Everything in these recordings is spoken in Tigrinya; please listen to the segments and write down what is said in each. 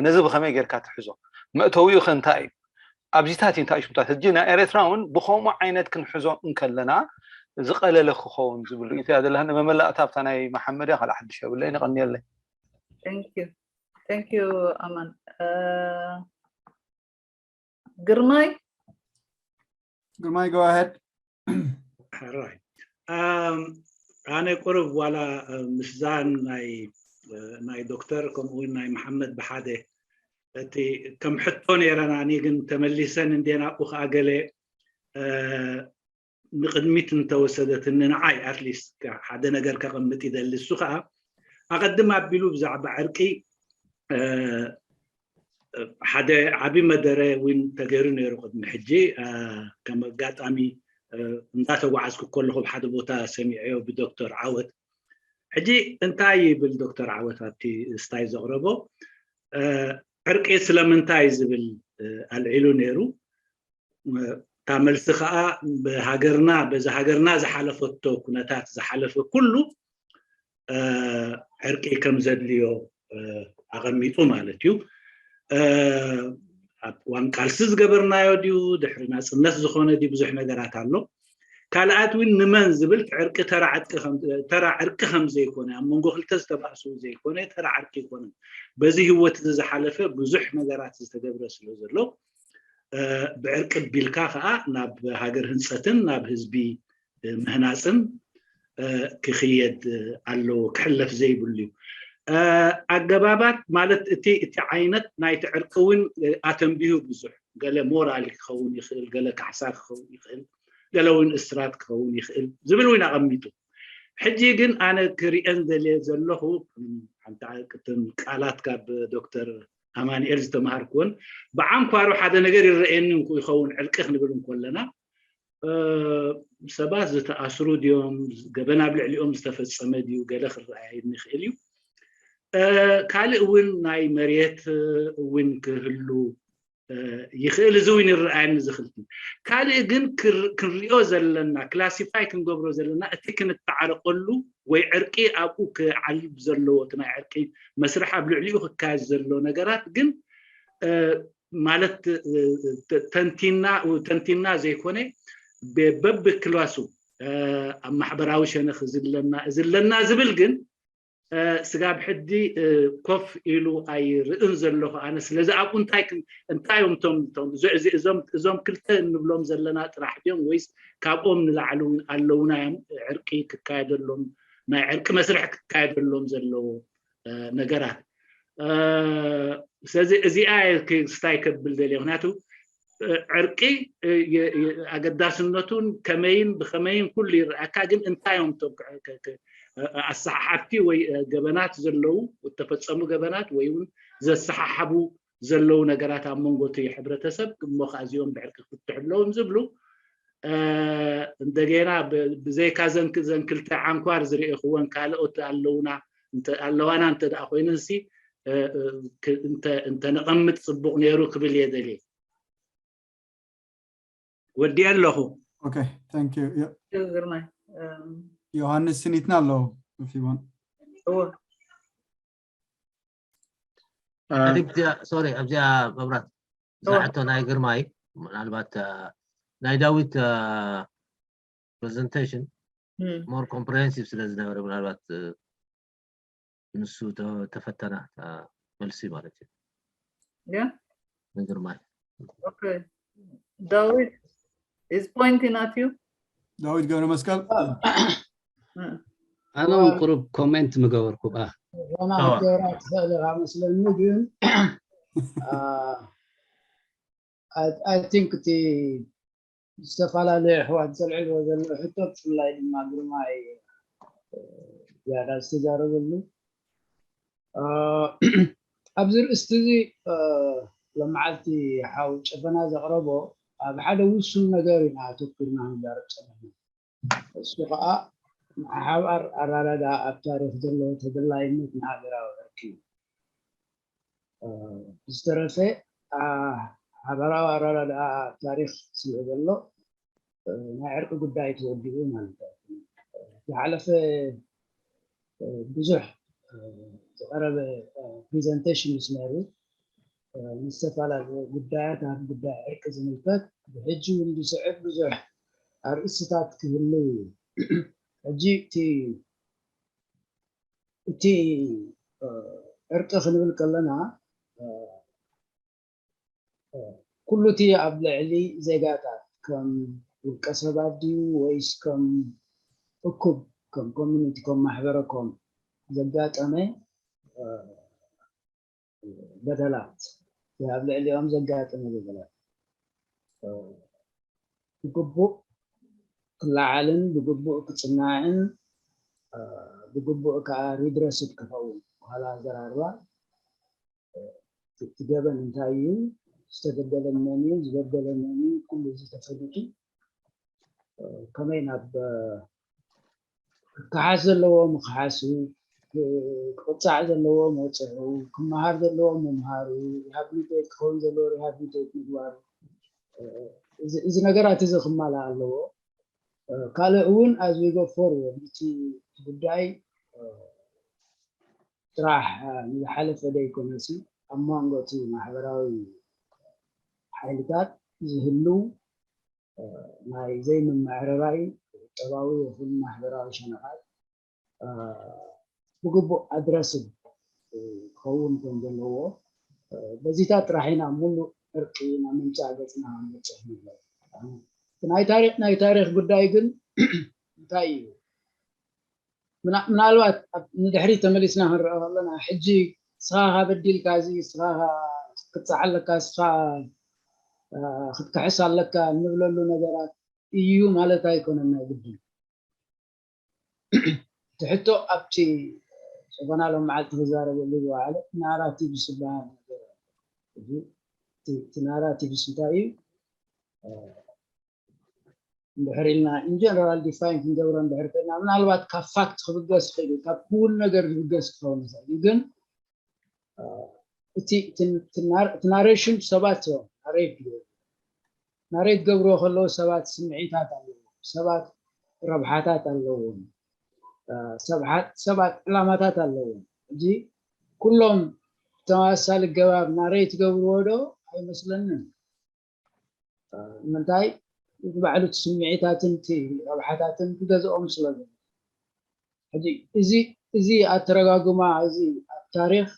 ነዚ ብኸመይ ጌርካ ትሕዞ? መእተዊኡ ከ እንታይ እዩ? ኣብዚታት እዩ እንታይ ሽምታት? ሕጂ ናይ ኤርትራ እውን ብኸምኡ ዓይነት ክንሕዞ እንከለና ዝቐለለ ክኸውን ዝብሉ እዩ። እንታይ ዘለሃኒ መመላእታ ኣብታ ናይ መሓመድ እያ፣ ካልእ ሓድሽ የብለይ። ንቐንየለይ። Thank you. Thank you, ኣማን። Uh, ግርማይ? ግርማይ፣ go ahead. ሕራይ ኣነ ቁርብ ዋላ ምስዛን ናይ ናይ ዶክተር ከምኡ እውን ናይ መሓመድ ብሓደ እቲ ከም ሕቶ ነይረናኒ፣ ግን ተመሊሰን እንዴ ናብኡ ከዓ ገለ ንቅድሚት እንተወሰደትኒ ንዓይ ኣትሊስት ሓደ ነገር ከቐምጥ ይደሊ። እሱ ከዓ ኣቐድም ኣቢሉ ብዛዕባ ዕርቂ ሓደ ዓቢ መደረ እውን ተገይሩ ነይሩ ቅድሚ ሕጂ። ከም ኣጋጣሚ እንዳተጓዓዝኩ ከለኹ ሓደ ቦታ ሰሚዐዮ ብዶክተር ዓወት። ሕጂ እንታይ ይብል ዶክተር ዓወት ኣብቲ ስታይ ዘቕረቦ? ዕርቂ ስለምንታይ ዝብል ኣልዒሉ ነይሩ። እታ መልሲ ከዓ ብሃገርና፣ በዚ ሃገርና ዝሓለፈቶ ኩነታት ዝሓለፈ ኩሉ ዕርቂ ከም ዘድልዮ ኣቐሚጡ ማለት እዩ። ኣብ እዋን ቃልሲ ዝገበርናዮ ድዩ፣ ድሕሪ ናፅነት ዝኾነ ድዩ፣ ብዙሕ ነገራት ኣሎ። ካልኣት እውን ንመን ዝብል ዕርቂ ተራ ዕርቂ ከም ዘይኮነ፣ ኣብ መንጎ ክልተ ዝተባእሱ ዘይኮነ ተራ ዕርቂ ኣይኮነን። በዚ ህይወት እዚ ዝሓለፈ ብዙሕ ነገራት ዝተገብረ ስለ ዘሎ ብዕርቂ ቢልካ ከዓ ናብ ሃገር ህንፀትን ናብ ህዝቢ ምህናፅን ክኽየድ ኣለዎ፣ ክሕለፍ ዘይብሉ እዩ። ኣገባባት ማለት እቲ እቲ ዓይነት ናይቲ ዕርቂ እውን ኣተንቢሁ ብዙሕ፣ ገለ ሞራል ክኸውን ይኽእል፣ ገለ ካሕሳ ክኸውን ይኽእል፣ ገለ እውን እስራት ክኸውን ይኽእል ዝብል እውን ኣቐሚጡ። ሕጂ ግን ኣነ ክሪአን ዘለ ዘለኹ ሓንቲ ቅድም ቃላት ካብ ዶክተር ኣማንኤል ዝተምሃርኩዎን ብዓንኳሩ ሓደ ነገር ይረአየኒ ይኸውን ዕርቂ ክንብል እንከለና ሰባት ዝተኣስሩ ድዮም፣ ገበን ኣብ ልዕሊኦም ዝተፈጸመ ድዩ፣ ገለ ክረኣየኒ ይኽእል እዩ። ካልእ እውን ናይ መሬት እውን ክህሉ ይኽእል። እዚ እውን ይረኣየኒ ዝኽልቲ። ካልእ ግን ክንሪኦ ዘለና፣ ክላሲፋይ ክንገብሮ ዘለና፣ እቲ ክንተዓረቀሉ ወይ ዕርቂ ኣብኡ ክዓልብ ዘለዎ፣ እቲ ናይ ዕርቂ መስርሕ ኣብ ልዕሊኡ ክካየድ ዘሎ ነገራት ግን ማለት ተንቲና ዘይኮነ በብክላሱ ኣብ ማሕበራዊ ሸነኽ ዝለና ዝለና ዝብል ግን ስጋብ ሕዲ ኮፍ ኢሉ ኣይርእን ዘለኹ። ኣነ ስለዚ ኣብኡ እንታይ እንታይ እዮም እቶም እዞም ክልተ እንብሎም ዘለና ጥራሕ ድዮም ወይስ ካብኦም ንላዕሊ ኣለውና እዮም ዕርቂ ክካየደሎም ናይ ዕርቂ መስርሕ ክካየደሎም ዘለዎ ነገራት? ስለዚ እዚኣ ስታይ ከብል ደልየ፣ ምክንያቱ ዕርቂ ኣገዳስነቱን ከመይን ብከመይን ኩሉ ይረኣካ፣ ግን እንታይ እዮም ኣሰሓሓብቲ ወይ ገበናት ዘለዉ፣ ዝተፈፀሙ ገበናት ወይ እውን ዘሰሓሓቡ ዘለዉ ነገራት ኣብ መንጎ እቲ ሕብረተሰብ እሞ ከዓ እዚኦም ብዕርቂ ክፍትሑ ኣለዎም ዝብሉ እንደገና ብዘይካ ዘን ክልተ ዓንኳር ዝርኤኽወን ካልኦት ኣለውና ኣለዋና እንተ ደኣ ኮይነንሲ እንተነቐምጥ ፅቡቕ ነይሩ ክብል እየ ደልየ። ወዲአ ኣለኹ። Okay, thank you. ግርማይ ዮሃንስ ስኒትና ኣለዉ። If you want. እወ ሶሪ ኣብዚኣ መብራት እዛ ሕቶ ናይ ግርማይ ምናልባት ናይ ዳዊት presentation more comprehensive ስለ ዝነበረ ምናልባት ንሱ ተፈተና መልሲ ማለት እዩ። Yeah. ንግርማይ Okay. ዳዊት is pointing at you. ዳዊት ገብረ መስቀል ኣነ እውን ቁሩብ ኮሜንት ምገበርኩ። ና ክትገብራ ትኽእል ኢኻ መስለኒ፣ ግን I think እቲ ዝተፈላለዩ ኣሕዋት ዘልዕልዎ ዘለዉ ሕቶ ብፍላይ ድማ ግርማይ ዝያዳ ዝተዛረበሉ ኣብዚ ርእስቲ እዚ ሎመዓልቲ ሓው ጨፈና ዘቕረቦ ኣብ ሓደ ውሱን ነገር ኢና ኣተኩርና ንዛረብ ፀኒሕና። እሱ ከዓ ሓባር ኣራዳዳ ኣብ ታሪክ ዘለዎ ተደላይነት ንሃገራዊ ዕርቂ እዩ። ብዝተረፈ ሓበራዊ ኣረዳድኣ ኣብ ታሪክ ስለ ዘሎ ናይ ዕርቂ ጉዳይ ተወዲኡ ማለት እዩ። ዝሓለፈ ብዙሕ ዝቀረበ ፕሪዘንቴሽን ምስ ነይሩ ንዝተፈላለዩ ጉዳያት ኣብ ጉዳይ ዕርቂ ዝምልከት ብሕጂ እውን ዝስዕብ ብዙሕ ኣርእስትታት ክህልው እዩ። ሕጂ እቲ እቲ ዕርቂ ክንብል ከለና ኩሉ እቲ ኣብ ልዕሊ ዜጋታት ከም ውልቀ ሰባት ድዩ ወይስ ከም እኩብ ከም ኮሚኒቲ ከም ማሕበረ ኮም ዘጋጠመ በደላት ኣብ ልዕሊኦም ዘጋጠመ በደላት ብግቡእ ክለዓልን ብግቡእ ክፅናዕን ብግቡእ ከዓ ሪድረስድ ክኸውን በኋላ ኣዘራርባ እቲ ገበን እንታይ እዩ፣ ዝተበደለ መን እዩ፣ ዝበደለ መን እዩ፣ ኩሉ እዚ ተፈሊጡ ከመይ ናብ ክከሓስ ዘለዎ ምክሓሱ፣ ክቕፃዕ ዘለዎ መፅዑ፣ ክመሃር ዘለዎ ምምሃሩ፣ ሪሃብሊቴት ክኸውን ዘለዎ ሪሃብሊቴት ምግባሩ፣ እዚ ነገራት እዚ ክማላእ ኣለዎ። ካልእ እውን as we go forward እቲ ጉዳይ ጥራሕ ንዝሓለፈ ዘይኮነሲ ኣብ መንጎ እቲ ማሕበራዊ ሓይልታት ዝህልው ናይ ዘይምምዕርራይ ቁጠባዊ ይኹን ማሕበራዊ ሸነኻት ብግቡእ ኣድረስድ ክኸውን ከም ዘለዎ በዚታት ጥራሕ ኢና ሙሉእ ዕርቂ ናብ ምምፃእ ገፅና ንበፅሕ ንብሎ። ናይ ታሪክ ናይ ታሪክ ጉዳይ ግን እንታይ እዩ? ምናልባት ንድሕሪት ተመሊስና ክንረአ ከለና ሕጂ ንስኻ በዲልካ እዚ ንስኻ ክትፀዓለካ ንስኻ ክትክሕስ ኣለካ እንብለሉ ነገራት እዩ ማለት ኣይኮነን። ናይ ግድን እቲ ሕቶ ኣብቲ ዝኾና ሎም መዓልቲ ክዛረበሉ ዝወዓለ ናራቲቭ ዝበሃል ነገር እቲ ናራቲቭ እንታይ እዩ? እንድሕር ኢልና ኢንጀነራል ዲፋይን ክንገብሮ እንድሕር ከና ምናልባት ካብ ፋክት ክብገስ ይኽእል እዩ፣ ካብ ክውን ነገር ዝብገስ ክኸውን ይኽእል እዩ። ግን እቲ ናሬሽን ሰባት እዮም ናሬት ናሬት ገብርዎ ከለዉ ሰባት ስምዒታት ኣለዎም፣ ሰባት ረብሓታት ኣለዎም፣ ሰባት ዕላማታት ኣለዎም። እዚ ኩሎም ብተመሳሳሊ ገባብ ናሬት ገብርዎ ዶ ኣይመስለንን። ንምንታይ እቲ ባዕሉ እቲ ስምዒታትን እቲ ረብሓታትን ክገዝኦም ስለ ዘሎ። ሕጂ እዚ እዚ ኣተረጋጉማ እዚ ኣብ ታሪኽ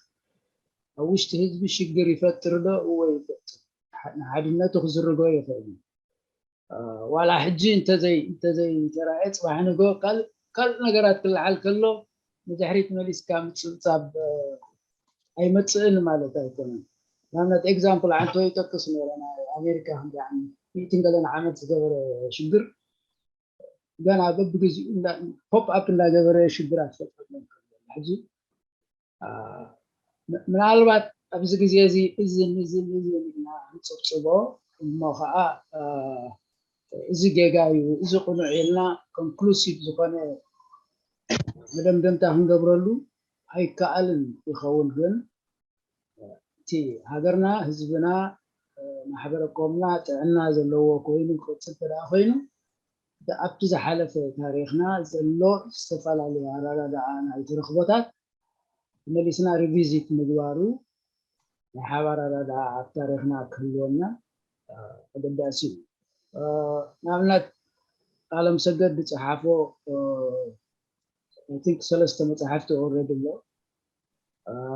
ኣብ ውሽጢ ህዝቢ ሽግር ይፈጥር ዶ? እወ ይፈጥር። ንሓድነቱ ክዝርጎ ይኽእል እዩ። ዋላ ሕጂ እንተዘይ እንተዘይተራእየ ፅባሕ ንጎ ካልእ ካልእ ነገራት ክለዓል ከሎ ንድሕሪት መሊስካ ምፅብፃብ ኣይመፅእን ማለት ኣይኮነን። ንኣብነት ኤግዛምፕል ዓንቶ ይጠቅስ ነረ ናይ ኣሜሪካ ክንዲ ሚእትን ገለን ዓመት ዝገበረ ሽግር ገና በብግዚኡ ፖፕ ኣፕ እንዳገበረ ሽግራት ፈጥረሎም ሕጂ ምናልባት ኣብዚ ግዜ እዚ እዝን እዝን እዝን ኢልና ንፅብፅቦ እሞ ከዓ እዚ ጌጋ እዩ እዚ ቅኑዕ ኢልና ኮንክሉሲቭ ዝኾነ መደምደምታ ክንገብረሉ ኣይከኣልን ይኸውን። ግን እቲ ሃገርና ህዝብና ማሕበረኮምና ጥዕና ዘለዎ ኮይኑ ክቅፅል ተደኣ ኮይኑ ኣብቲ ዝሓለፈ ታሪኽና ዘሎ ዝተፈላለዩ ኣረዳድኣ ናይ ተረኽቦታት መሊስና ሪቪዚት ምግባሩ ናይ ሓባር ኣረዳድኣ ኣብ ታሪኽና ክህልወና ኣገዳሲ እዩ። ንኣብነት ኣለም ሰገድ ዝፀሓፎ ቲንክ ሰለስተ መፅሓፍቲ ኦረድ ኣሎ።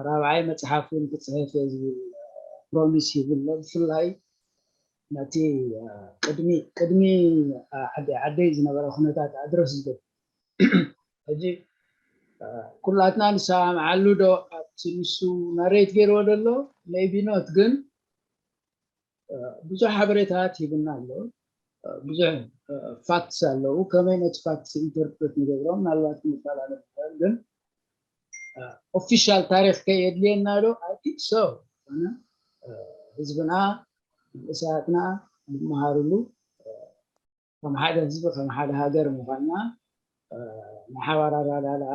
ራብዓይ መፅሓፍ እውን ክፅሕፍ እየ ዝብል ፕሮሚስ ይብሎ። ብፍላይ ነቲ ቅድሚ ቅድሚ ዓዲ ዓደይ ዝነበረ ኩነታት ኣድረስ ዝገብር ሕጂ ኩላትና ንሰማምዓሉ ዶ ኣብቲ ንሱ ናሬት ገይርዎ ዘሎ maybe not ግን ብዙሕ ሓበሬታት ሂብና ኣሎ። ብዙሕ ፋክትስ ኣለዉ። ከመይ ነቲ ፋክትስ ኢንተርፕሬት ንገብሮ ምናልባት ክንፈላለ ንኽእል ግን ኦፊሻል ታሪክ ከየድልየና ዶ? I think so። ህዝብና መንእሰያትና ዝመሃርሉ ከም ሓደ ህዝቢ ከም ሓደ ሃገር ምዃንና ንሓባር ኣረዳድኣ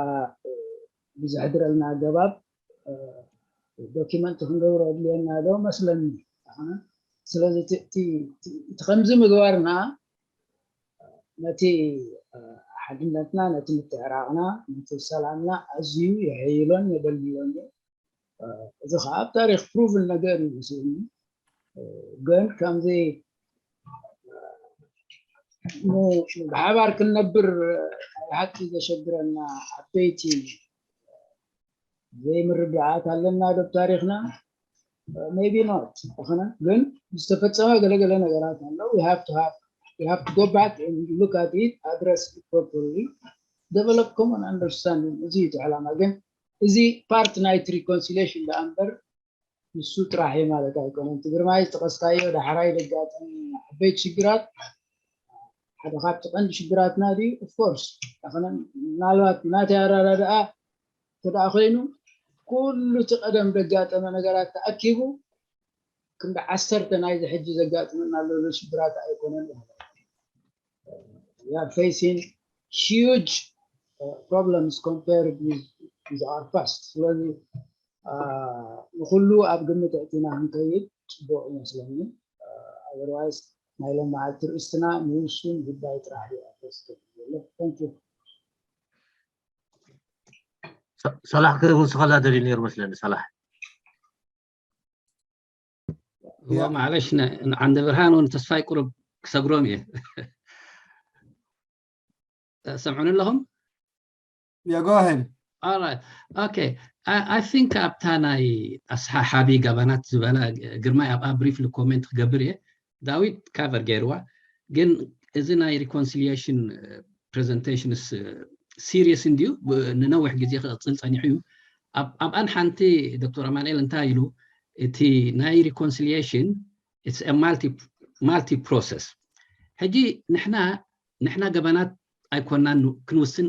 ብዘሕድረልና ኣገባብ ዶኪመንት ክንገብሮ ኣድልየና ዶ መስለኒ። ስለዚ እቲ ከምዚ ምግባርና ነቲ ሓድነትና ነቲ ምትዕራቕና ነቲ ሰላምና ኣዝዩ የሐይሎን የደልድሎን እዩ። እዚ ከዓ ኣብ ታሪክ ፕሩቭን ነገር እዩ መስለኒ። ግን ከምዚ ብሓባር ክንነብር ሓቂ ዘሸግረና ዓበይቲ ዘይምርዳኣት ኣለና ዶ ታሪክና? Maybe not። ኣኸነ ግን ዝተፈጸመ ገለገለ ነገራት ኣሎ። We have to have we have to go back and look at it, address it properly, develop common understanding። እዚ እዩ እቲ ዕላማ። ግን እዚ ፓርት ናይቲ ሪኮንሲሌሽን ደኣ እምበር ንሱ ጥራሕ እዩ ማለት ኣይኮነን። እቲ ግርማይ ዝጠቐስካዮ ዳሕራይ ዘጋጥም ዓበይቲ ሽግራት ሓደ ካብቲ ቀንዲ ሽግራትና ድዩ? ኦፍኮርስ ምናልባት ናተይ ኣረዳድኣ እንተ ደኣ ኮይኑ ኩሉ እቲ ቀደም ዘጋጠመ ነገራት ተኣኪቡ ክንዲ ዓሰርተ ናይዚ ሕጂ ዘጋጥመና ዘሎ ሽግራት ኣይኮነን። We are facing huge problems compared with our past። ስለዚ ንኩሉ ኣብ ግምት ኣእቲና ክንከይድ ፅቡቅ ይመስለኒ። Otherwise ናይ ሎም መዓልቲ ርእስትና ንውሱን ጉዳይ ጥራሕ እዩ ኣድረስ ዘሎ። Thank you። ሰላሕ ክውስኸላ ደልዩ ነይሩ መስለኒ። ሰላሕ እዋ ማዕለሽ፣ ዓንደ ብርሃን እውን ተስፋይ ቁሩብ ክሰግሮም እየ። ሰምዑኒ ኣለኹም? Yeah, go ahead. Alright. Okay. I, I think ኣብታ ናይ ኣስሓሓቢ ገበናት ዝበላ ግርማይ ኣብኣ ብሪፍሊ ኮሜንት ክገብር እየ። ዳዊት ካቨር ገይርዋ። ግን እዚ ናይ ሪኮንሲሊየሽን ፕሬዘንቴሽንስ ሲሪየስ እንድዩ፣ ንነዊሕ ግዜ ክቕፅል ፀኒሑ እዩ። ኣብኣን ሓንቲ ዶክተር ኣማንኤል እንታይ ኢሉ፣ እቲ ናይ ሪኮንሲሊየሽን ማልቲ ፕሮሰስ። ሕጂ ንሕና ንሕና ገበናት ኣይኮናን ክንውስን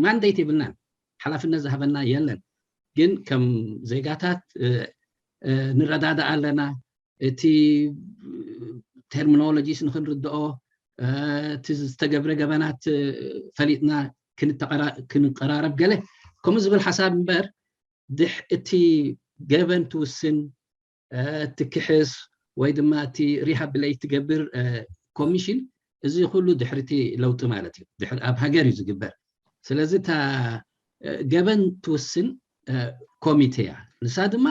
ማንዴት የብልናን፣ ሓላፍነት ዝሃበና የለን። ግን ከም ዜጋታት ንረዳዳእ ኣለና። እቲ ቴርሚኖሎጂስ ንክንርድኦ፣ እቲ ዝተገብረ ገበናት ፈሊጥና ክንቀራረብ ገለ ከምኡ ዝብል ሓሳብ እምበር ድሕ እቲ ገበን ትውስን ትክሕስ ወይ ድማ እቲ ሪሃብሌት ትገብር ኮሚሽን፣ እዚ ኩሉ ድሕርቲ ለውጢ ማለት እዩ። ኣብ ሃገር እዩ ዝግበር። ስለዚ እታ ገበን ትውስን ኮሚቴ እያ። ንሳ ድማ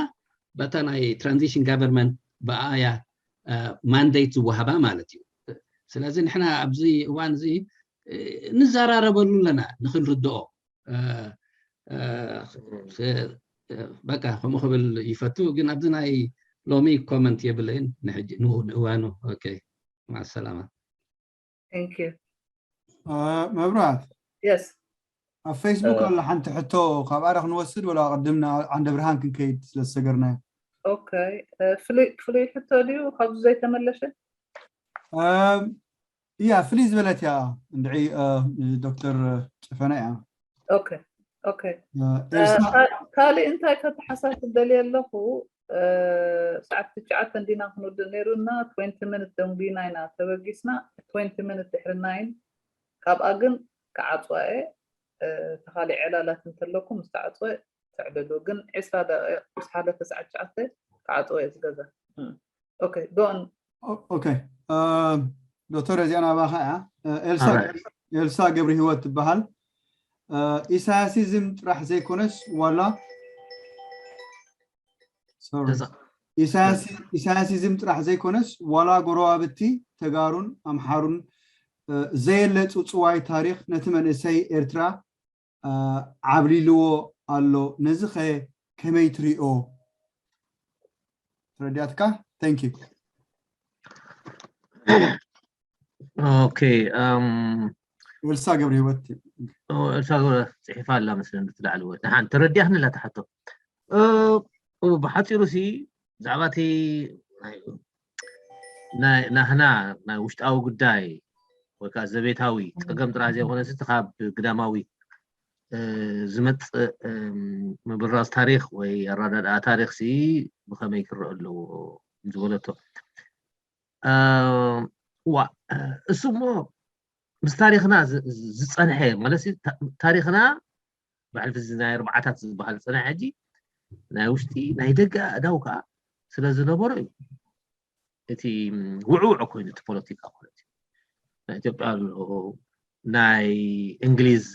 በታ ናይ ትራንዚሽን ጋቨርንመንት ብኣያ ማንዴት ዝወሃባ ማለት እዩ። ስለዚ ንሕና ኣብዚ እዋን እዚ ንዘራረበሉ ኣለና ንክንርድኦ። በቃ ከምኡ ክብል ይፈቱ፣ ግን ኣብዚ ናይ ሎሚ ኮመንት የብለይን። ንሕጂ ንእዋኑ። ኦኬ፣ ማሰላማ። መብራት፣ የስ ኣብ ፌስቡክ ኣሎ ሓንቲ ሕቶ፣ ካብኣ ዶ ክንወስድ ወላ ቅድም ዓንደ ብርሃን ክንከይድ ስለ ዝሰገርናዮ? ኦኬ፣ ፍሉይ ሕቶ ድዩ ካብዚ ዘይተመለሸ? እያ፣ ፍልይ ዝበለት እያ። እንድዒ ዶክተር ጨፈና እያ። ኦኬ ኦኬ። ካልእ እንታይ ከተሓሳስብ ደልየ ኣለኹ፣ ሰዓት ትሽዓተ እንዲና ክንውድእ ነይሩና፣ ትዌንቲ ሚኒት ደንጉይና ኢና ተበጊስና፣ ትዌንቲ ሚኒት ድሕሪ ናይን። ካብኣ ግን ክዓፅዋ እየ። ተኻሊእ ዕላላት እንተለኩም ምስ ተዓፅወ ተዕልሉ፣ ግን ዕስራ ደቂቕ ምስ ሓለፈ ሰዓት ትሽዓተ ክዓፅወ እየ ዝገዛ። ኦኬ፣ go on። ኦኬ፣ ዶክተር፣ እዚኣ ናባኻ እያ። ኤልሳ ገ- ኤልሳ ገብረ ህይወት ትበሃል። ኢሳያሲዝም ጥራሕ ዘይኮነስ ዋላ፣ ሶሪ፣ ኢሳያሲ- ኢሳያሲዝም ጥራሕ ዘይኮነስ ዋላ ጎረባብቲ ተጋሩን ኣምሓሩን ዘየለ ጽውጽዋይ ታሪኽ ነቲ መንእሰይ ኤርትራ ዓብሊልዎ ኣሎ። ነዚ ኸ ከመይ ትሪኦ? ተረዲኣትካ? Thank you። Okay. ኤልሳ ገብረ ህይወት። ኤልሳ ገብረ ጽሒፋ ኣላ መስለኒ ብትላዕሊ ወይ ንሓን ተረዲኣትኒ ኣላ ትሓቶ። ብሓጺሩ ሲ ብዛዕባ እቲ ናይ ናህና ናይ ውሽጣዊ ጉዳይ ወይ ከዓ ዘቤታዊ ጸገም ጥራሕ ዘይኮነ እቲ ካብ ግዳማዊ ዝመጽእ ምብራዝ ታሪኽ ወይ ኣረዳድኣ ታሪኽ ሲ ብኸመይ ክረአ ኣለዎ ዝበለቶ። ዋ እሱ እሞ ምስ ታሪኽና ዝጸንሐ ማለት ታሪኽና ብሕልፊ እዚ ናይ ኣርባዓታት ዝበሃል ዝጸንሐ ሕጂ ናይ ውሽጢ ናይ ደገ ኣእዳው ከዓ ስለ ዝነበሮ እዩ እቲ ውዕውዕ ኮይኑ እቲ ፖለቲካ ማለት እዩ። ናይ ኢትዮጵያ ኣሎ ናይ እንግሊዝ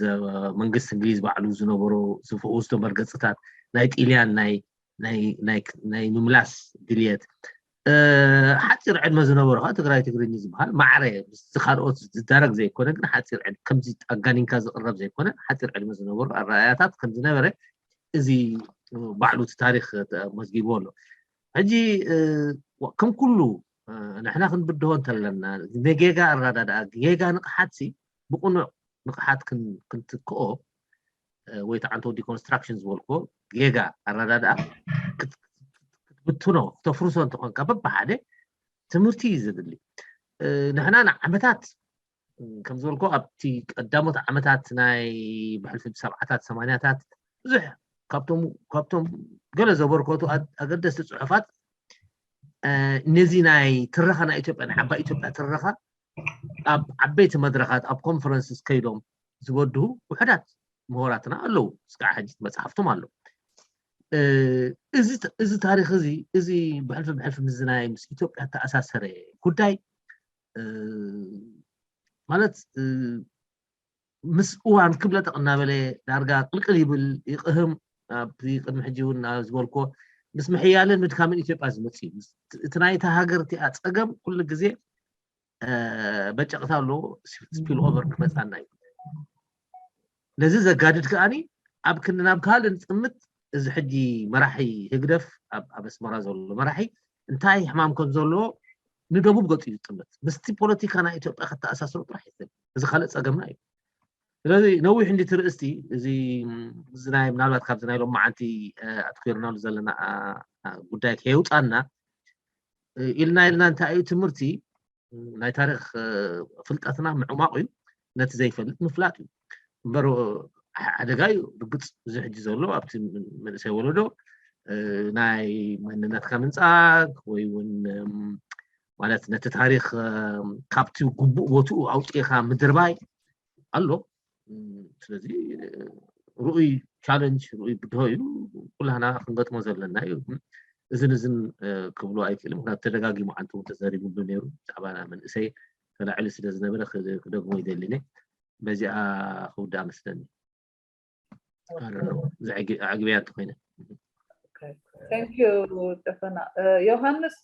መንግስቲ እንግሊዝ ባዕሉ ዝነበሮ ዝፈኡ ዝተመርገፅታት ናይ ጥልያን ናይ ናይ ናይ ናይ ምምላስ ድልየት። ሓፂር ዕድመ ዝነበሩ ከዓ ትግራይ ትግርኝ ዝበሃል ማዕረ ምስቲ ካልኦት ዝዳረግ ዘይኮነ፣ ግን ሓፂር ዕድመ ከምዚ ኣጋኒንካ ዝቕረብ ዘይኮነ ሓፂር ዕድመ ዝነበሩ ኣረኣያታት ከም ዝነበረ እዚ ባዕሉ እቲ ታሪክ መዝጊቡ ኣሎ። ሕጂ ከም ኩሉ ንሕና ክንብድሆ እንተለና፣ ንጌጋ ኣረዳድኣ፣ ጌጋ ንቕሓት ሲ ብቕኑዕ ንቕሓት ክንትክኦ ወይ ተዓንቶ ዲኮንስትራክሽን ዝበልኮ ጌጋ ኣረዳድኣ ክትብትኖ፣ ክተፍርሶ እንተኾንካ በብሓደ ትምህርቲ እዩ ዝድሊ። ንሕና ንዓመታት ከም ዝበልኮ ኣብቲ ቀዳሞት ዓመታት ናይ ብሕልፊ ብሰብዓታት ሰማንያታት ብዙሕ ካብቶም ካብቶም ገለ ዘበርከቱ ኣገደስቲ ፅሑፋት ነዚ ናይ ትረኻ ናይ ኢትዮጵያ፣ ናይ ዓባይ ኢትዮጵያ ትረኻ ኣብ ዓበይቲ መድረኻት ኣብ ኮንፈረንስስ ከይዶም ዝበድሁ ውሕዳት ምሁራትና ኣለዉ። እስካዕ ሕጂ መፅሓፍቶም ኣሎ። እዚ ታሪክ እዚ እዚ ብሕልፊ ብሕልፊ ምስዚ ናይ ምስ ኢትዮጵያ ተኣሳሰረ ጉዳይ ማለት ምስ እዋን ክብለጠቕ እናበለ ዳርጋ ቅልቅል ይብል ይቕህም። ኣብቲ ቅድሚ ሕጂ እውን ዝበልኮ ምስ ምሕያልን ምድካምን ኢትዮጵያ ዝመፅ እዩ። እቲ ናይታ ሃገር እቲኣ ፀገም ኩሉ ግዜ በጨቕታ ኣለዎ፣ ስፒል ኦቨር ክመፃና እዩ። ነዚ ዘጋድድ ከዓኒ ኣብ ክንዲ ናብ ካልእ ንፅምት እዚ ሕጂ መራሒ ህግደፍ ኣብ ኣስመራ ዘሎ መራሒ እንታይ ሕማም ከም ዘለዎ ንደቡብ ገፁ እዩ ዝጥምት። ምስቲ ፖለቲካ ናይ ኢትዮጵያ ከተኣሳስሮ ጥራሕ ይኽእል። እዚ ካልእ ፀገምና እዩ። ስለዚ ነዊሕ እንዲ ትርእስቲ እዚ ናይ ምናልባት ካብዚ ናይ ሎም መዓንቲ ኣትኪርናሉ ዘለና ጉዳይ ከየውፃና ኢልና ኢልና እንታይ እዩ ትምህርቲ ናይ ታሪክ ፍልጠትና ምዕማቕ እዩ። ነቲ ዘይፈልጥ ምፍላጥ እዩ እምበር ሓደጋ እዩ። ርግፅ እዚ ሕጂ ዘሎ ኣብቲ መንእሰይ ወለዶ ናይ መንነትካ ምንፃግ ወይ እውን ማለት ነቲ ታሪክ ካብቲ ግቡእ ቦትኡ ኣውፂእካ ምድርባይ ኣሎ። ስለዚ ርኡይ ቻለንጅ ርኡይ ብድሆ እዩ። ኩላህና ክንገጥሞ ዘለና እዩ። እዝን እዝን ክብሎ ኣይክእልም። ምክንያቱ ተደጋጊሙ ዓንቱ ተዘሪቡሉ ነይሩ። ብዛዕባ መንእሰይ ተላዒሉ ስለ ዝነበረ ክደግሞ ይደሊነ። በዚኣ ክውዳእ መስለኒ። ኣዕግብያ እንተኮይነ። ቴንክ ዩ ጨፈና። ዮሃንስ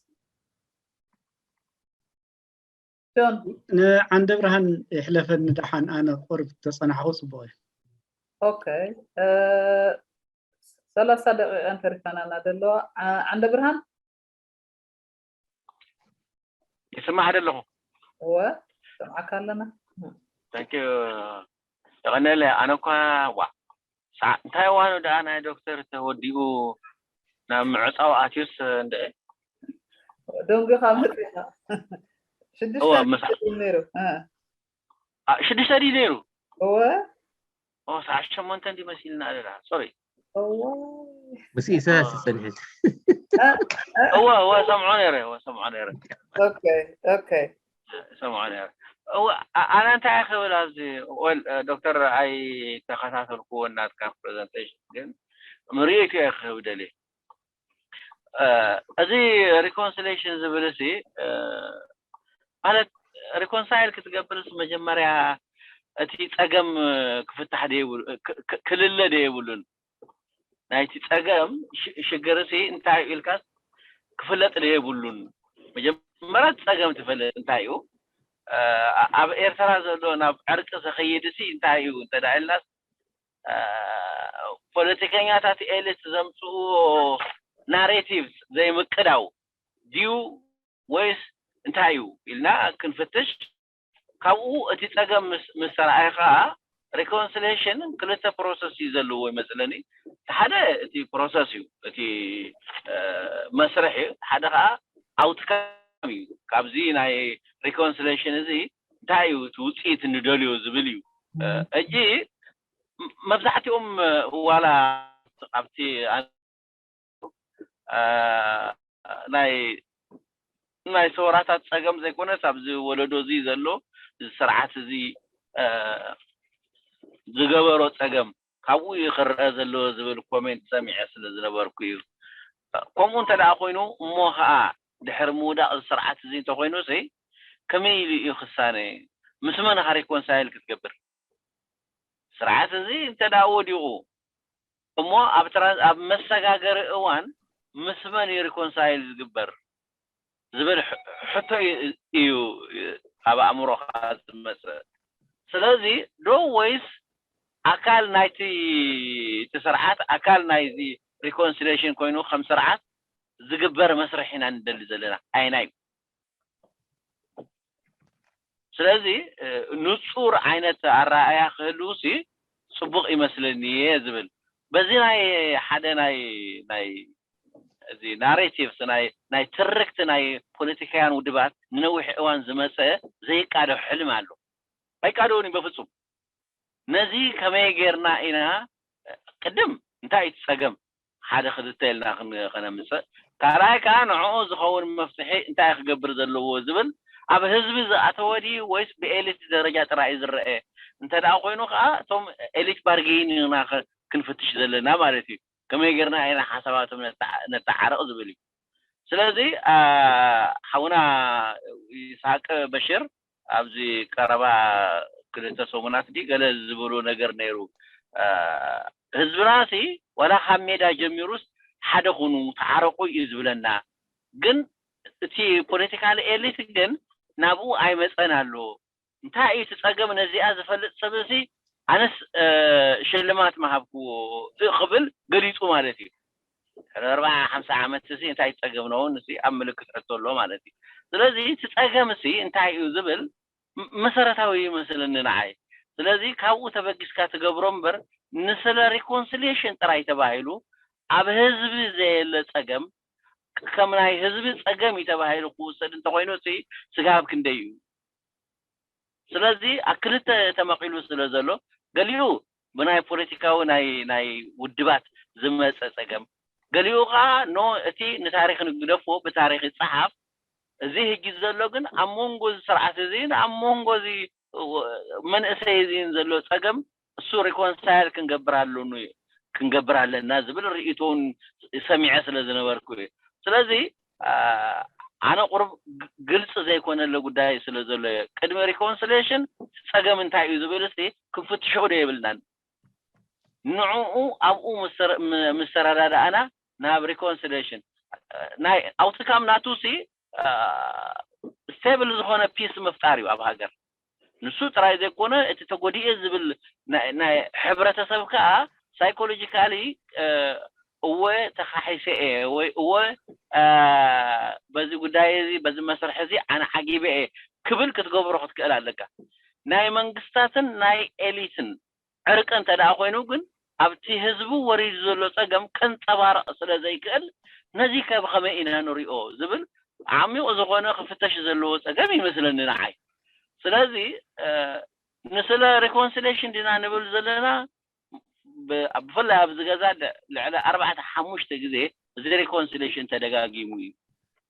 ጆን ንዓንደ ብርሃን ይሕለፈኒ ደሓን ኣነ ቁርብ ተፀናሕኹ ፅቡቅ እዩ። ኦኬ ሰላሳ ደቂቃ እንተሪፋና እና ዘለዋ ዓንደ ብርሃን ይስማዕ ደ ኣለኹ እወ ሰምዓካ ኣለና ታንኪ የቐነለ ኣነ እኳ ዋ ሳዕ እንታይ ዋኑ ደኣ ናይ ዶክተር ተወዲኡ ናብ ምዕፃው ኣትዩስ እንደ ደንጉኻ መፅኻ ሽዱሽተ ነይሩ ሽዱሽተ ድዩ ነይሩ እወ ሰዓት ሸሞንተ እንዲ መሲልና ኣለና ሶሪ ምስ ኢሳያስ ዝፀንሐት እወ እወ ሰምዖ ነይረ እወ ሰምዖ ነይረ ኦኬ ኦኬ ሰምዖ ነይረ እወ ኣነ እንታይ ክብል ኣብዚ ዶክተር ኣይተኸታተልኩዎ ናትካ ፕሬዘንቴሽን ግን ምርኢት እየ ክህብ ደልየ እዚ ሪኮንሲሌሽን ዝብል ሲ ማለት ሪኮንሳይል ክትገብርስ መጀመርያ እቲ ፀገም ክፍታሕ ክልለ ደ የብሉን ናይቲ ፀገም ሽግር ሲ እንታይ ኢልካስ ክፍለጥ ደ የብሉን መጀመርያ ፀገም ትፈልጥ እንታይ እዩ ኣብ ኤርትራ ዘሎ ናብ ዕርቂ ዝኸይድ ሲ እንታይ እዩ እንተ ኢልናስ ፖለቲከኛታት ኤሊት ዘምፅእዎ ናሬቲቭ ዘይምቅዳው ድዩ ወይስ እንታይ እዩ ኢልና ክንፍትሽ ካብኡ እቲ ፀገም ምስ ተረኣየ ከዓ ሪኮንሲሌሽን ክልተ ፕሮሰስ እዩ ዘለዎ ይመስለኒ ሓደ እቲ ፕሮሰስ እዩ እቲ መስርሕ እዩ ሓደ ከዓ ኣውትካም እዩ ካብዚ ናይ ሪኮንሲሌሽን እዚ እንታይ እዩ እቲ ውፅኢት እንደልዮ ዝብል እዩ እጂ መብዛሕትኦም ዋላ ኣብቲ ናይ ናይ ሰውራታት ፀገም ዘይኮነስ ኣብዚ ወለዶ እዚ ዘሎ እዚ ስርዓት እዚ ዝገበሮ ፀገም ካብኡ እዩ ክረአ ዘለዎ ዝብል ኮሜንት ሰሚዐ ስለ ዝነበርኩ እዩ ከምኡ እንተ ደኣ ኮይኑ እሞ ከዓ ድሕሪ ምውዳቕ እዚ ስርዓት እዚ እንተኮይኑ ሲ ከመይ ኢሉ እዩ ክሳነ ምስ መን ኢኻ ሪኮንሳይል ክትገብር ስርዓት እዚ እንተ ደኣ ወዲቑ እሞ ኣብ መሰጋገሪ እዋን ምስ መን እዩ reconcile ዝግበር ዝብል ሕቶ እዩ ኣብ ኣእምሮኻ ዝመፅእ። ስለዚ ዶ ወይስ ኣካል ናይቲ እቲ ስርዓት ኣካል ናይዚ reconciliation ኮይኑ ከም ስርዓት ዝግበር መስርሕ ኢና ንደሊ ዘለና ኣይናይ ስለዚ ንፁር ዓይነት ኣረኣእያ ክህልውሲ ፅቡቕ ይመስለኒ እየ ዝብል በዚ ናይ ሓደ ናይ ናይ እዚ narrative ናይ ናይ ትርክቲ ናይ ፖለቲካውያን ውድባት ንነዊሕ እዋን ዝመፀ ዘይቃዶ ሕልም ኣሎ ኣይቃደውን እዩ በፍፁም ነዚ ከመይ ጌርና ኢና ቅድም እንታይ እቲ ፀገም ሓደ ክልተ ኢልና ከነምፅእ ካልኣይ ከዓ ንዕኡ ዝኸውን መፍትሒ እንታይ ክገብር ዘለዎ ዝብል ኣብ ህዝቢ ዝኣተወ ድዩ ወይስ ብኤሊት ደረጃ ጥራይ ዝረአ እንተ ደኣ ኮይኑ ከዓ እቶም ኤሊት ባርጌን ኢና ክንፍትሽ ዘለና ማለት እዩ ከመይ ጌርና ኢና ሓሳባቶም ነተዓርቕ ዝብል እዩ ስለዚ ሓውና ይስሓቅ በሽር ኣብዚ ቀረባ ክልተ ሰሙናት ዲ ገለ ዝብሉ ነገር ነይሩ ህዝብና ሲ ዋላ ካብ ሜዳ ጀሚሩስ ሓደ ኩኑ ተዓረቁ እዩ ዝብለና ግን እቲ ፖለቲካል ኤሊት ግን ናብኡ ኣይመፀን ኣሎ እንታይ እዩ እቲ ፀገም ነዚኣ ዝፈልጥ ሰብ ሲ ኣነስ ሽልማት ምሃብክዎ ክብል ገሊፁ ማለት እዩ ድሕሪ ኣርብዓ ሓምሳ ዓመት ሲ እንታይ ፀገም ነው ሲ ኣብ ምልክት ሕቶ ኣሎ ማለት እዩ ስለዚ እቲ ፀገም ሲ እንታይ እዩ ዝብል መሰረታዊ ይመስለኒ ንዓይ ስለዚ ካብኡ ተበጊስካ ትገብሮ እምበር ንስለ reconciliation ጥራይ ተባሂሉ ኣብ ህዝቢ ዘየለ ፀገም ከም ናይ ህዝቢ ፀገም እዩ ተባሂሉ ክውሰድ እንተኮይኑ ሲ ስጋብ ክንደይ እዩ ስለዚ ኣብ ክልተ ተመቒሉ ስለ ዘሎ ገሊኡ ብናይ ፖለቲካዊ ናይ ናይ ውድባት ዝመፀ ፀገም ገሊኡ ከዓ ኖ እቲ ንታሪክ ንግደፎ ብታሪክ ይፀሓፍ እዚ ህጂ ዘሎ ግን ኣብ መንጎ እዚ ስርዓት እዚ ኣብ መንጎ እዚ መንእሰይ እዚ ዘሎ ፀገም እሱ reconcile ክንገብር ኣለኑ ክንገብር ኣለና ዝብል ርእይቶውን ሰሚዐ ስለ ዝነበርኩ እዩ ስለዚ ኣነ ቁሩብ ግልፂ ዘይኮነለ ጉዳይ ስለ ዘሎ እየ ቅድሚ reconciliation ፀገም እንታይ እዩ ዝብል ሲ ክንፍትሾ ዶ የብልናን ንዕኡ ኣብኡ ምስ ተረዳዳእና ናብ reconciliation ናይ outcome ናቱ ሲ stable ዝኾነ peace ምፍጣር እዩ ኣብ ሃገር ንሱ ጥራይ ዘይኮነ እቲ ተጎዲኤ ዝብል ናይ ሕብረተሰብ ከዓ psychologically እወ ተኻሒሰ እየ ወይ እወ በዚ ጉዳይ እዚ በዚ መስርሕ እዚ ኣነ ዓጊበ እየ ክብል ክትገብሮ ክትክእል ኣለካ ናይ መንግስታትን ናይ ኤሊትን ዕርቂ እንተ ደኣ ኮይኑ ግን ኣብቲ ህዝቢ ወሪዱ ዘሎ ጸገም ከንጸባርቕ ስለ ዘይክእል ነዚ ከ ብኸመይ ኢና ንሪኦ ዝብል ዓሚቕ ዝኾነ ክፍተሽ ዘለዎ ጸገም ይመስለኒ ንዓይ። ስለዚ ንስለ reconciliation ዲና ንብል ዘለና ብፍላይ ኣብዚ ገዛ ልዕሊ ኣርባዕተ ሓሙሽተ ግዜ እዚ reconciliation ተደጋጊሙ እዩ።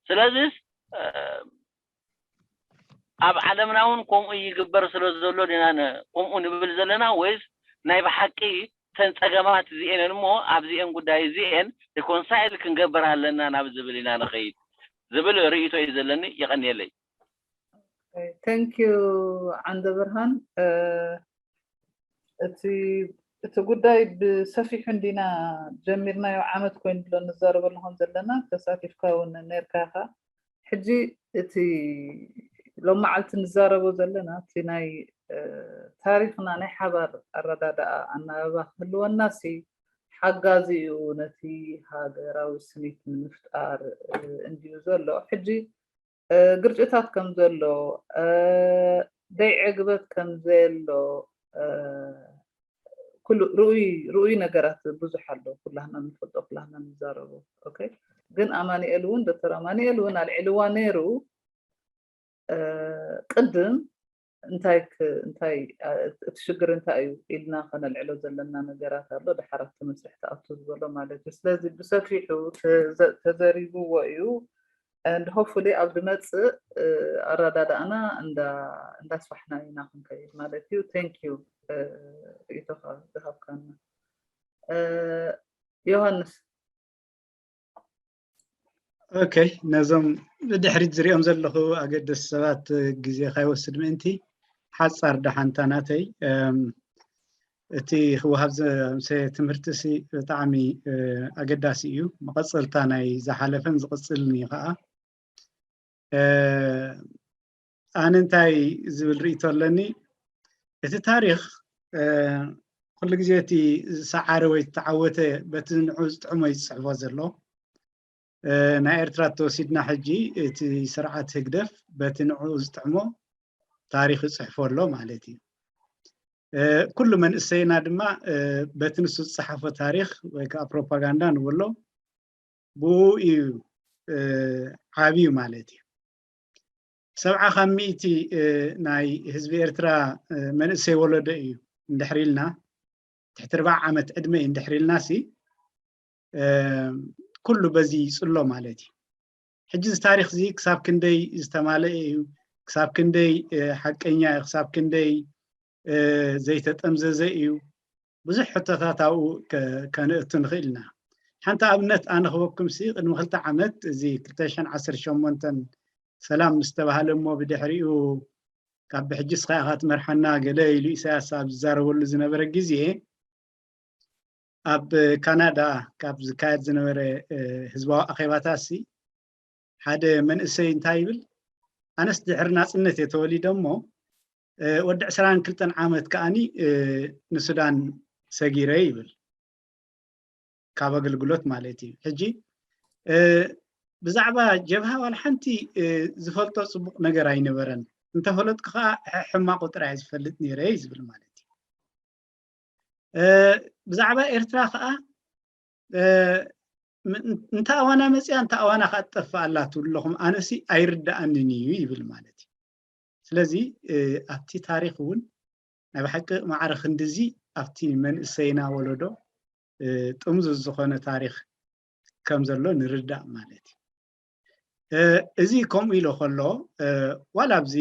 ስለዚስ ኣብ ዓለምና እውን ከምኡ ይግበር ስለ ዘሎ ዲና ከምኡ ንብል ዘለና ወይስ ናይ ብሓቂ ተን ፀገማት እዚኤን እሞ ኣብዚኤን ጉዳይ እዚኤን reconcile ክንገብር ኣለና ናብ ዝብል ኢና ንኸይድ ዝብል ርእይቶ እዩ ዘለኒ። የቐንየለይ። Thank you ዓንደ ብርሃን። እቲ እቲ ጉዳይ ብሰፊሑ እንዲና ጀሚርናዮ ዓመት ኮይኑ ኣሎ ንዛረበሉ ከም ዘለና ተሳቲፍካ እውን ነርካ ኢኻ። ሕጂ እቲ ሎም መዓልቲ ንዛረቦ ዘለና እቲ ናይ ታሪኽና ናይ ሓባር ኣረዳድኣ ኣናባባ ክህልወና ሲ ሓጋዚ እዩ ነቲ ሃገራዊ ስኒት ንምፍጣር እንድዩ ዘሎ። ሕጂ ግርጭታት ከም ዘሎ ደይ ዕግበት ከም ዘየሎ ኩሉ ርኡይ ርኡይ ነገራት ብዙሕ ኣሎ። ኩላህና ንፈልጦ ኩላህና ንዛረቦ። ኦኬ ግን ኣማኑኤል እውን ዶክተር ኣማኑኤል እውን ኣልዒልዋ ነይሩ ቅድም እንታይ እንታይ እቲ ሽግር እንታይ እዩ ኢልና ከነልዕሎ ዘለና ነገራት ኣሎ። ድሓር ኣብቲ መስርሕ ተኣቱ ዝበሎ ማለት እዩ። ስለዚ ብሰፊሑ ተዘሪብዎ እዩ። And hopefully ኣብ ዝመፅእ ኣረዳድኣና እንዳስፋሕና ኢና ክንከይድ ማለት እዩ። Thank you ርእይቶኻ ዝሃብካና ዮሃንስ። ኦኬ ነዞም ብድሕሪት ዝሪኦም ዘለኹ ኣገደስቲ ሰባት ግዜ ካይወስድ ምእንቲ ሓፃር ደሓንታ ናተይ እቲ ክወሃብ ዝምሰ ትምህርቲ ሲ ብጣዕሚ ኣገዳሲ እዩ። መቐፀልታ ናይ ዝሓለፈን ዝቕፅልን እዩ ከዓ። ኣነ እንታይ ዝብል ርእይቶ ኣለኒ፣ እቲ ታሪኽ ኩሉ ግዜ እቲ ዝሰዓረ ወይ ዝተዓወተ በቲ ንዑ ዝጥዕሞ እዩ ዝፅሕፎ ዘሎ። ናይ ኤርትራ ተወሲድና ሕጂ እቲ ስርዓት ህግደፍ በቲ ንዑ ዝጥዕሞ ታሪኽ ይፅሕፎ ኣሎ ማለት እዩ። ኩሉ መንእሰይና ድማ በቲ ንሱ ዝፀሓፎ ታሪኽ ወይ ከዓ ፕሮፓጋንዳ ንብሎ ብኡ እዩ ዓብዩ ማለት እዩ። ሰብዓ ካብ ሚእቲ ናይ ህዝቢ ኤርትራ መንእሰይ ወለዶ እዩ እንድሕር ኢልና፣ ትሕቲ ርባዕ ዓመት ዕድመ እዩ እንድሕር ኢልና ሲ ኩሉ በዚ ይፅሎ ማለት እዩ። ሕጂ እዚ ታሪኽ እዚ ክሳብ ክንደይ ዝተማለአ እዩ፣ ክሳብ ክንደይ ሓቀኛ እዩ፣ ክሳብ ክንደይ ዘይተጠምዘዘ እዩ፣ ብዙሕ ሕቶታት ኣብኡ ከነእቱ ንኽእል ኢና። ሓንቲ ኣብነት ኣነ ክበኩም ሲ ቅድሚ ክልተ ዓመት እዚ ክልተ ሽሕን ዓሰርተ ሸሞንተን ሰላም ምስ ተባህለ እሞ ብድሕሪኡ ካብ ብሕጂ ስኻ ኢኻ ትመርሓና ገለ ኢሉ ኢሳያስ ኣብ ዝዛረበሉ ዝነበረ ግዜ ኣብ ካናዳ ካብ ዝካየድ ዝነበረ ህዝባዊ ኣኼባታት ሲ ሓደ መንእሰይ እንታይ ይብል፣ ኣነስ ድሕሪ ናፅነት እየ ተወሊደ እሞ ወዲ ዕስራን ክልተን ዓመት ከዓኒ ንሱዳን ሰጊረ ይብል። ካብ ኣገልግሎት ማለት እዩ። ሕጂ ብዛዕባ ጀብሃ ዋላ ሓንቲ ዝፈልጦ ፅቡቕ ነገር ኣይነበረን፣ እንተፈለጥኩ ከዓ ሕማቁ ጥራይ ዝፈልጥ ነይረ እዩ ዝብል ማለት እዩ። ብዛዕባ ኤርትራ ከዓ እንተ ኣዋና መፅያ እንተ ኣዋና ከዓ ትጠፍእ ኣላ ትብሉ ኣለኹም፣ ኣነሲ ኣይርድኣንን እዩ ይብል ማለት እዩ። ስለዚ ኣብቲ ታሪኽ እውን ናይ ብሓቂ ማዕረ ክንድዚ ኣብቲ መንእሰይና ወለዶ ጥምዙዝ ዝኾነ ታሪኽ ከም ዘሎ ንርዳእ ማለት እዩ። እዚ ከምኡ ኢሎ ከሎ ዋላ ኣብዚ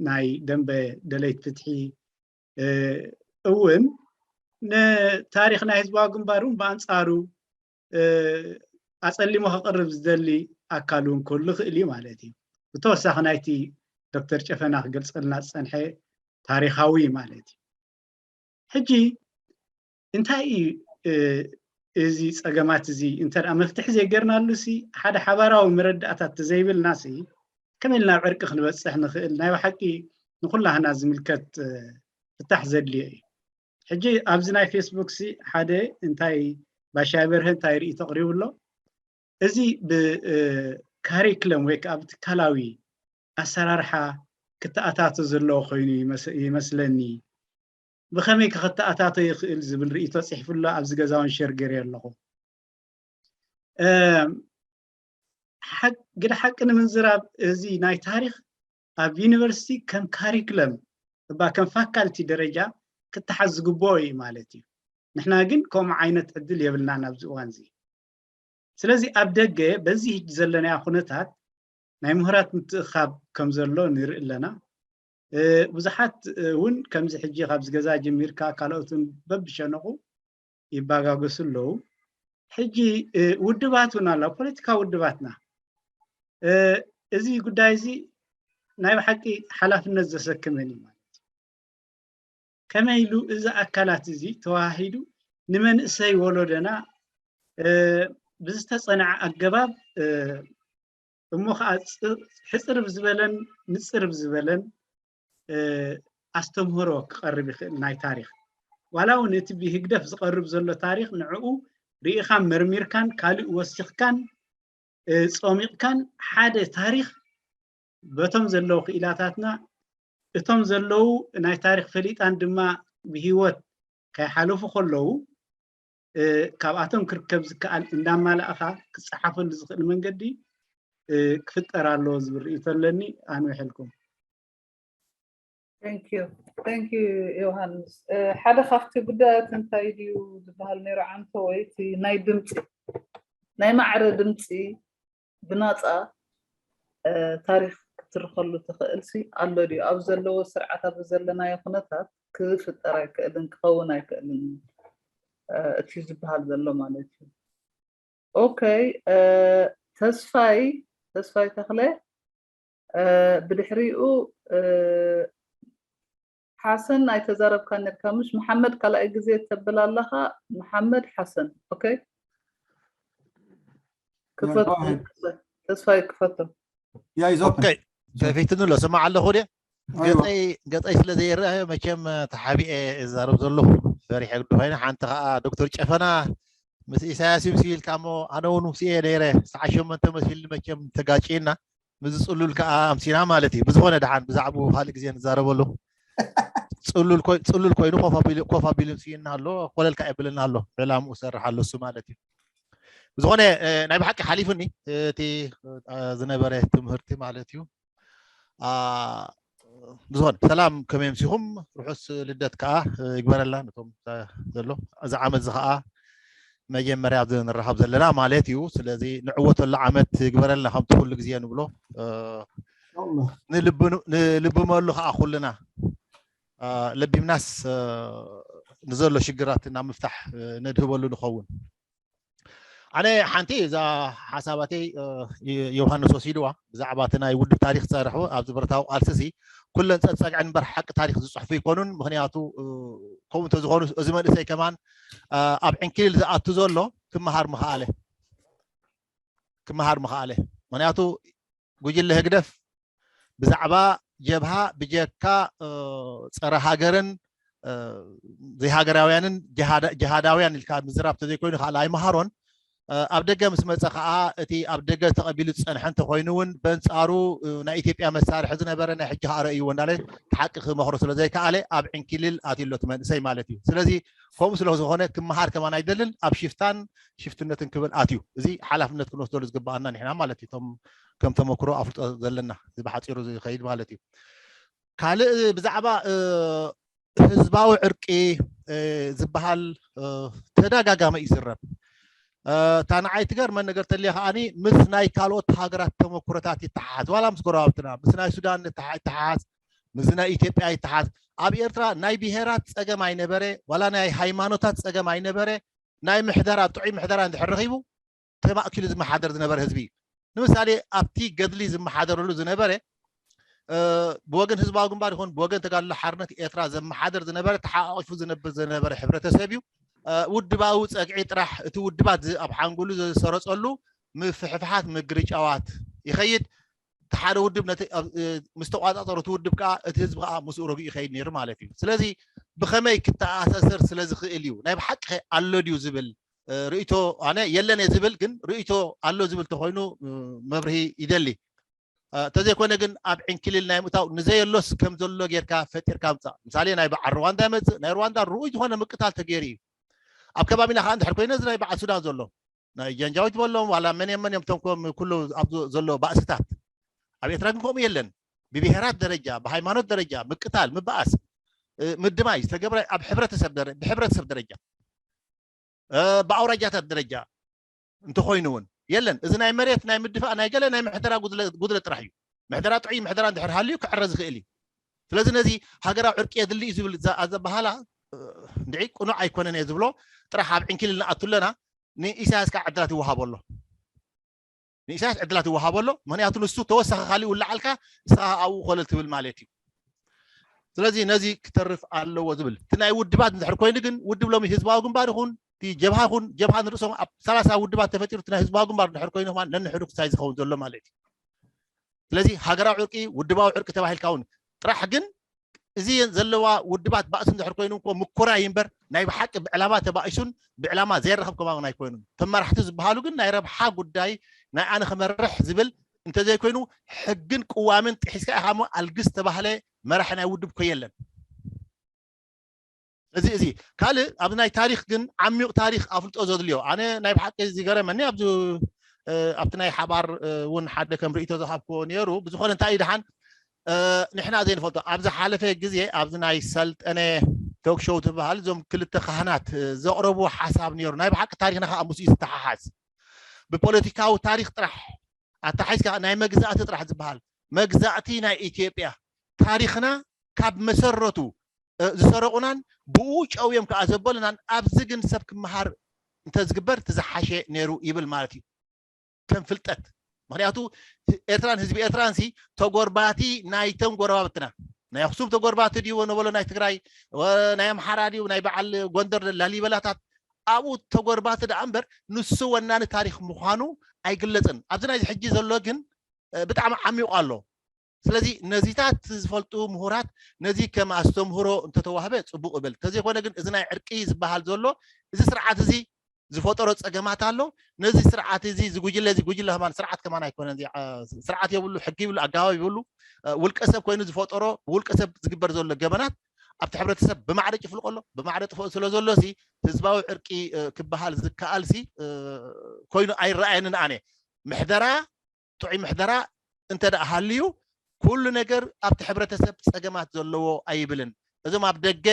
ናይ ደንበ ደለይት ፍትሒ እውን ንታሪኽ ናይ ህዝባዊ ግንባር እውን ብኣንፃሩ ኣፀሊሙ ከቕርብ ዝደሊ ኣካል እውን ክህሉ ይኽእል እዩ ማለት እዩ። ብተወሳኺ ናይቲ ዶክተር ጨፈና ክገልፀልና ዝፀንሐ ታሪኻዊ ማለት እዩ። ሕጂ እንታይ እዩ እዚ ፀገማት እዚ እንተ መፍትሒ ዘይገርናሉ ሲ ሓደ ሓባራዊ መረዳእታት ተዘይብልና ሲ ከመይ ኢልና ኣብ ዕርቂ ክንበፅሕ ንኽእል? ናይ ብሓቂ ንኩላህና ዝምልከት ፍታሕ ዘድልዮ እዩ። ሕጂ ኣብዚ ናይ ፌስቡክ ሲ ሓደ እንታይ ባሻይ በርሀ እንታይ ርእይቶ ኣቕሪቡ ኣሎ? እዚ ብካሪክለም ወይ ከዓ ብትካላዊ ኣሰራርሓ ክተኣታቶ ዘለዎ ኮይኑ ይመስለኒ። ብኸመይ ክተኣታቶ ይኽእል ዝብል ርእይቶ ፅሒፉ ኣሎ። ኣብዚ ገዛውን ሸር ገይረ ኣለኹ። ግደ ሓቂ ንምንዝራብ እዚ ናይ ታሪኽ ኣብ ዩኒቨርሲቲ ከም ካሪክለም እባ ከም ፋካልቲ ደረጃ ክተሓዝ ዝግብኦ እዩ ማለት እዩ። ንሕና ግን ከምኡ ዓይነት ዕድል የብልናን ኣብዚ እዋን እዚ። ስለዚ ኣብ ደገ በዚ ሕጂ ዘለናዮ ኩነታት ናይ ምሁራት ምትእኻብ ከም ዘሎ ንርኢ ኣለና። ብዙሓት እውን ከምዚ ሕጂ ካብዚ ገዛ ጀሚርካ ካልኦትን በብሸነቑ ይባጋገሱ ኣለዉ። ሕጂ ውድባት እውን ኣሎ፣ ፖለቲካ ውድባትና እዚ ጉዳይ እዚ ናይ ብሓቂ ሓላፍነት ዘሰክመን እዩ ማለት እዩ። ከመይ ኢሉ እዚ ኣካላት እዚ ተዋሂዱ ንመንእሰይ ወለዶና ብዝተፀንዐ ኣገባብ እሞ ከዓ ሕፅር ብዝበለን ንፅር ብዝበለን ኣስተምህሮ ክቐርብ ይኽእል ናይ ታሪኽ። ዋላ እውን እቲ ብህግደፍ ዝቐርብ ዘሎ ታሪኽ ንዕኡ ርኢኻን መርሚርካን ካልእ ወሲኽካን ጾሚቕካን ሓደ ታሪኽ በቶም ዘለዉ ክኢላታትና እቶም ዘለዉ ናይ ታሪኽ ፈሊጣን ድማ ብህይወት ከይሓለፉ ከለዉ ካብኣቶም ክርከብ ዝከኣል እንዳማላእኻ ክፀሓፈሉ ዝኽእል መንገዲ ክፍጠር ኣለዎ ዝብል ርእይቶ ኣለኒ። ኣንዊሐልኩም። Thank you. Thank you ዮሃንስ። ሓደ ካብቲ ጉዳያት እንታይ ድዩ ዝበሃል ነይሩ ዓንቶ ወይ እቲ ናይ ድምፂ ናይ ማዕረ ድምፂ ብናፃ ታሪኽ ክትርኸሉ ትኽእል ሲ ኣሎ ድዩ? ኣብ ዘለዎ ስርዓት ኣብ ዘለናዮ ኩነታት ክፍጠር ኣይክእልን ክኸውን ኣይክእልን እቲ ዝበሃል ዘሎ ማለት እዩ። ኦኬ ተስፋይ ተስፋይ ተኽለ ብድሕሪኡ ሓሰን ኣይተዛረብካን ነካ ምሽ? መሓመድ ካልኣይ ግዜ ተብል ኣለኻ። መሓመድ ሓሰን። ኦኬ፣ ክፈቶ። ተስፋይ ክፈቶ። ያ ይዞ ኦኬ፣ ከፊትኒ ኣሎ። ስማዕ ኣለኹ ድየ? ገፀይ ገፀይ ስለ ዘይረኣዮ መቸም ተሓቢኤ እዛረብ ዘለኹ ፈሪሐ ግዲ ኮይነ። ሓንቲ ከዓ ዶክተር ጨፈና ምስ ኢሳያስ እዩ ምስ ኢልካ እሞ ኣነ እውን ምስ እየ ነይረ። ሰዓ ሸሞንተ መሲልኒ መቸም ተጋጭና። ምስ ዝፅሉል ከዓ ኣምሲና ማለት እዩ። ብዝኾነ ደሓን ብዛዕባኡ ካልእ ግዜ ንዛረበሉ። ፅሉል ኮይ- ፅሉል ኮይኑ ኮፍ ኣቢሉ- ኮፍ ኣቢሉ ምስኢና ኣሎ። ኮለልካ የብልና ኣሎ። ዕላምኡ ሰርሕ ኣሎ እሱ ማለት እዩ። ብዝኾነ እ፣ ናይ ብሓቂ ሓሊፉኒ እቲ እ፣ ዝነበረ ትምህርቲ ማለት እዩ። ኣ፣ ብዝኾነ ሰላም ከመይ ኣምሲኹም? ርሑስ ልደት ከዓ እ፣ ይግበረላ ነቶም እ፣ ዘሎ እዚ ዓመት እዚ ከዓ መጀመርያ ኣብዚ ንራኸብ ዘለና ማለት እዩ። ስለዚ ንዕወተሉ ዓመት ይግበረልና ከምቲ ኩሉ ግዜ ንብሎ እ፣ ንልብኑ- ንልብመሉ ከዓ ኩልና እ፣ ለቢምናስ እ፣ ንዘሎ ሽግራት ናብ ምፍታሕ እ፣ ነድህበሉ ንኸውን። ኣነ ሓንቲ እዛ ሓሳባተይ እ፣ ዮ- ዮሃንስ ወሲድዋ ብዛዕባ እቲ ናይ ውድብ ታሪክ ዝሰርሑ ኣብዚ ብረታዊ ቃልሲ ሲ ኩለን ፀፀግዐን እምበር ሓቂ ታሪክ ዝፅሕፉ ይኮኑን። ምክንያቱ እ፣ ከምኡ እንተዝኾኑ እዚ መንእሰይ ከማን እ፣ ኣብ ዕንክሊል ዝኣቱ ዘሎ ክመሃር ምኽኣለ ክመሃር ምኽኣለ። ምክንያቱ ጉጅለ ህግደፍ ብዛዕባ ጀብሃ ብጀካ እ፣ ፀረ ሃገርን እ፣ ዘይሃገራውያንን ጅሃዳ- ጅሃዳውያን ኢልካ ምዝራብ ተዘይኮይኑ ከዓ ኣይመሃሮን። እ፣ ኣብ ደገ ምስ መፀ ከዓ እቲ ኣብ ደገ ተቐቢሉ ዝፀንሐ እንተኮይኑ እውን በንፃሩ እ፣ ናይ ኢትዮጵያ መሳርሒ ዝነበረ ናይ ሕጂ ከዓ ረእይዎ እንዳለ እቲ ሓቂ ክመኽሮ ስለ ዘይከኣለ ኣብ ዕንኪልል ኣትዩ ኣሎ እቲ መንእሰይ ማለት እዩ። ስለዚ ከምኡ ስለ ዝኾነ ክመሃር ከማን ኣይደልን ኣብ ሽፍታን ሽፍትነትን ክብል ኣትዩ። እዚ ሓላፍነት ክንወስደሉ ዝግበኣና ንሕና ማለት እዩ። እቶም ከም ተመክሮ ኣፍልጦ ዘለና እዚ ብሓፂሩ ዝኸይድ ማለት እዩ። ካልእ ብዛዕባ እ፣ ህዝባዊ ዕርቂ እ፣ ዝበሃል እ፣ ተደጋጋሚ እዩ ዝረብ። እ፣ እታ ንዓይ ትገርመን ነገር ተልየ ከዓኒ ምስ ናይ ካልኦት ሃገራት ተመክሮታት ይተሓሓዝ። ዋላ ምስ ጎረባብትና ምስ ናይ ሱዳን ንተሓ- ይተሓሓዝ፣ ምስ ናይ ኢትዮጵያ ይተሓዝ። ኣብ ኤርትራ ናይ ብሄራት ጸገም ኣይነበረ፣ ዋላ ናይ ሃይማኖታት ጸገም ኣይነበረ። ናይ ምሕደራ ጥዑይ ምሕደራ እንድሕር ረኺቡ ተማእኪሉ ዝመሓደር ዝነበረ ህዝቢ እዩ። ንምሳሌ ኣብቲ ገድሊ ዝመሓደረሉ ዝነበረ እ፣ ብወገን ህዝባዊ ግንባር ይኹን ብወገን ተጋድሎ ሓርነት ኤርትራ ዘመሓደር ዝነበረ ተሓቋቂፉ ዝነብር ዝነበረ ሕብረተሰብ እዩ። እ፣ ውድባዊ ጸግዒ ጥራሕ እቲ ውድባት ዝ- ኣብ ሓንጎሉ ዝሰረጸሉ ምፍሕፍሓት ምግርጫዋት ይኸይድ። እቲ ሓደ ውድብ ነቲ ኣብ- እ፣ ምስ ተቋጻጸሩ እቲ ውድብ ከዓ እቲ ህዝቢ ከዓ ምስኡ ረጊኡ ይኸይድ ነይሩ ማለት እዩ። ስለዚ ብኸመይ ክተኣሳሰር ስለ ዝኽእል እዩ ናይ ብሓቂ ኣሎ ድዩ ዝብል እ፣ ርእይቶ ኣነ የለን እየ ዝብል ግን ርእይቶ ኣሎ ዝብል ተኮይኑ እ፣ መብርሂ ይደሊ። እ፣ እንተዘይኮነ ግን ኣብ ዕንክሊል ናይ ምእታው ንዘየሎስ ከም ዘሎ ጌርካ ፈጢርካ ምፃእ። ምሳሌ ናይ በዓል ሩዋንዳ ይመፅእ። ናይ ሩዋንዳ ርኡይ ዝኾነ ምቅታል ተገይሩ እዩ። ኣብ ከባቢና ከዓ እንድሕር ኮይነ እዚ ናይ በዓል ሱዳን ዘሎ ናይ ጃንጃዊት በሎም ዋላ መን እዮም መን እዮም እቶም ከም ኩሉ ኣብ ዘሎ ባእስታት። ኣብ ኤርትራ ግን ከምኡ የለን። ብብሄራት ደረጃ ብሃይማኖት ደረጃ ምቅታል ምበኣስ እ፣ ምድማይ ዝተገብረ ኣብ ሕብረተሰብ ደረ- ብሕብረተሰብ ደረጃ እ፣ ብኣውራጃታት ደረጃ እንተኮይኑ እውን የለን። እዚ ናይ መሬት ናይ ምድፋእ ናይ ገለ ናይ ምሕደራ ጉድለ- ጉድለት ጥራሕ እዩ። ምሕደራ ጥዑይ ምሕደራ እንድሕር ሃልዩ ክዕረ ዝኽእል እዩ። ስለዚ ነዚ ሃገራዊ ዕርቂ የድሊ እዩ ዝብል ዘ- ዘበሃላ እ፣ እንድዒ ቅኑዕ ኣይኮነን እየ ዝብሎ። ጥራሕ ኣብ ዕንኪልል ንኣቱ ኣለና። ንኢሳያስ ከዓ ዕድላት ይወሃቦ ኣሎ። ንኢሳያስ ዕድላት ይወሃቦ ኣሎ። ምክንያቱ ንሱ ተወሳኺ ካሊእ ውላዓልካ ንስኻ ኣብኡ ኮለል ትብል ማለት እዩ። ስለዚ ነዚ ክተርፍ ኣለዎ ዝብል እቲ ናይ ውድባት እንድሕር ኮይኑ ግን ውድብ ሎሚ ህዝባዊ ግንባር ይኹን እቲ ጀብሃ ይኹን ጀብሃ ንርእሶም ኣብ ሰላሳ ውድባት ተፈጢሩ እቲ ናይ ህዝባዊ ግንባር እንድሕር ኮይኑ ከማን ነንሕዱ ክሳይ ዝኸውን ዘሎ ማለት እዩ። ስለዚ ሃገራዊ ዕርቂ ውድባዊ ዕርቂ ተባሂልካ እውን ጥራሕ ግን እዚ ዘለዋ ውድባት ባእሲ እንድሕር ኮይኑ እኮ ምኩራይ እምበር ናይ ብሓቂ ብዕላማ ተባኢሱን ብዕላማ ዘይረኸብ ከማን ኣይኮይኑን። ተመራሕቲ ዝበሃሉ ግን ናይ ረብሓ ጉዳይ ናይ ኣነ ክመርሕ ዝብል እንተዘይኮይኑ ሕግን ቅዋምን ጥሒስካ ኢኻ እሞ ኣልግስ ተባህለ መራሒ ናይ ውድብ እኮ የለን። እዚ እዚ ካልእ ኣብ ናይ ታሪክ ግን ዓሚቕ ታሪክ ኣፍልጦ ዘድልዮ ኣነ ናይ ብሓቂ ዝገረመኒ ኣብዚ እ፣ ኣብቲ ናይ ሓባር እ፣ እውን ሓደ ከም ርእይቶ ዝሃብክዎ ነይሩ። ብዝኾነ እንታይ እዩ ደሓን እ፣ ንሕና ዘይንፈልጦ ኣብ ዝሓለፈ ግዜ ኣብዚ ናይ ሰልጠነ ቶክ ሾው ትበሃል እዞም ክልተ ካህናት እ፣ ዘቕረብዎ ሓሳብ ነይሩ። ናይ ብሓቂ ታሪክና ከዓ ምስኡ ዝተሓሓዝ ብፖለቲካዊ ታሪክ ጥራሕ ኣተሓሒዝካ ናይ መግዛእቲ ጥራሕ ዝበሃል መግዛእቲ ናይ ኢትዮጵያ ታሪክና ካብ መሰረቱ እ፣ ዝሰረቑናን ብኡ ጨውዮም ከዓ ዘበሉናን ኣብዚ ግን ሰብ ክመሃር እንተዝግበር እቲ ዝሓሸ ነይሩ ይብል ማለት እዩ። ከም ፍልጠት ምክንያቱ ኤርትራን ህዝቢ ኤርትራን ሲ ተጎርባቲ ናይቶም ጎረባብትና ናይ ኣኽሱም ተጎርባቲ ድዩ ወነበሎ ናይ ትግራይ፣ ወ-፣ ናይ ኣምሓራ ድዩ፣ ናይ በዓል ጎንደር ላሊበላታት፣ ኣብኡ ተጎርባቲ ደኣ እምበር ንሱ ወናኒ ታሪኽ ምዃኑ ኣይግለጽን። ኣብዚ ናይ ሕጂ ዘሎ ግን፣ እ፣ ብጣዕሚ ዓሚቑ ኣሎ። ስለዚ ነዚታት ዝፈልጡ ምሁራት ነዚ ከም ኣስተምህሮ እንተተዋህበ ጽቡቕ እብል። ተዘይኮነ ግን እዚ ናይ ዕርቂ ዝበሃል ዘሎ፣ እዚ ስርዓት እዚ ዝፈጠሮ ጸገማት ኣሎ። ነዚ ስርዓት እዚ፣ እዚ ጉጅለ እዚ፣ ጉጅለ ከማን ስርዓት ከማን ኣይኮነን። እዚ፣ አ፣ ስርዓት የብሉ፣ ሕጊ ይብሉ፣ ኣገባብ ይብሉ። አ፣ ውልቀ ሰብ ኮይኑ ዝፈጠሮ፣ ብውልቀ ሰብ ዝግበር ዘሎ ገበናት ኣብቲ ሕብረተሰብ ብማዕረ ጭፍልቆ ኣሎ። ብማዕረ ጥፍኦ ስለ ዘሎ ሲ ህዝባዊ ዕርቂ፣ እ፣ ክበሃል ዝከኣል ሲ፣ እ፣ ኮይኑ ኣይረኣየንን ኣነ። ምሕደራ፣ ጥዑይ ምሕደራ እንተ ደኣ ሃልዩ፣ ኩሉ ነገር ኣብቲ ሕብረተሰብ ጸገማት ዘለዎ ኣይብልን። እዞም ኣብ ደገ፣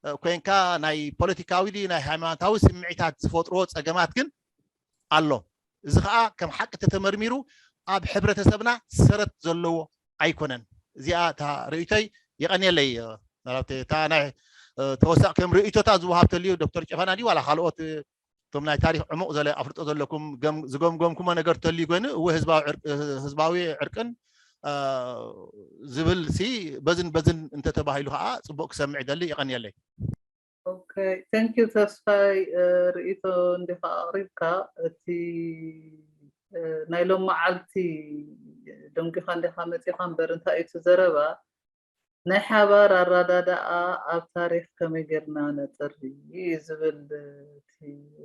እ፣ ኮንካ ናይ ፖለቲካዊ ድዩ ናይ ሃይማኖታዊ ስምዒታት ዝፈጥርዎ ጸገማት ግን ኣሎ። እዚ ኸኣ ከም ሓቂ ተተመርሚሩ ኣብ ሕብረተሰብና ሰረት ዘለዎ ኣይኮነን። እዚኣ እታ ርእይቶይ። የቐንየለይ። እ፣ ምናልባት እታ ናይ፣ እ፣ ተወሳኺ ከም ርእይቶታት ዝወሃብ ተልዩ ዶክተር ጨፈና ድዩ ዋላ ካልኦት፣ እ፣ እቶም ናይ ታሪኽ ዕሙቕ ዘለ ኣፍልጦ ዘለኩም ገም-፣ ዝገምገምኩሞ ነገር ተልዩ ኮይኑ፣ እወ ህዝባዊ ዕርቅ-፣ ህዝባዊ ዕርቅን፣ እ፣ ዝብል ሲ በዝን በዝን እንተተባሂሉ ኸኣ ጽቡቕ ክሰምዕ ይደሊ። የቐንየለይ። ኦኬ፣ thank you ተስፋይ፣ እ፣ ርእይቶ እንዲኻ ኣቕሪብካ፣ እቲ፣ እ፣ ናይ ሎም መዓልቲ ደንጒኻ እንዲኻ መጺኻ እምበር፣ እንታይ እዩ እቲ ዘረባ? ናይ ሓባር ኣረዳድኣ ኣብ ታሪኽ ከመይ ጌርና ነጥሪ እዩ ዝብል እቲ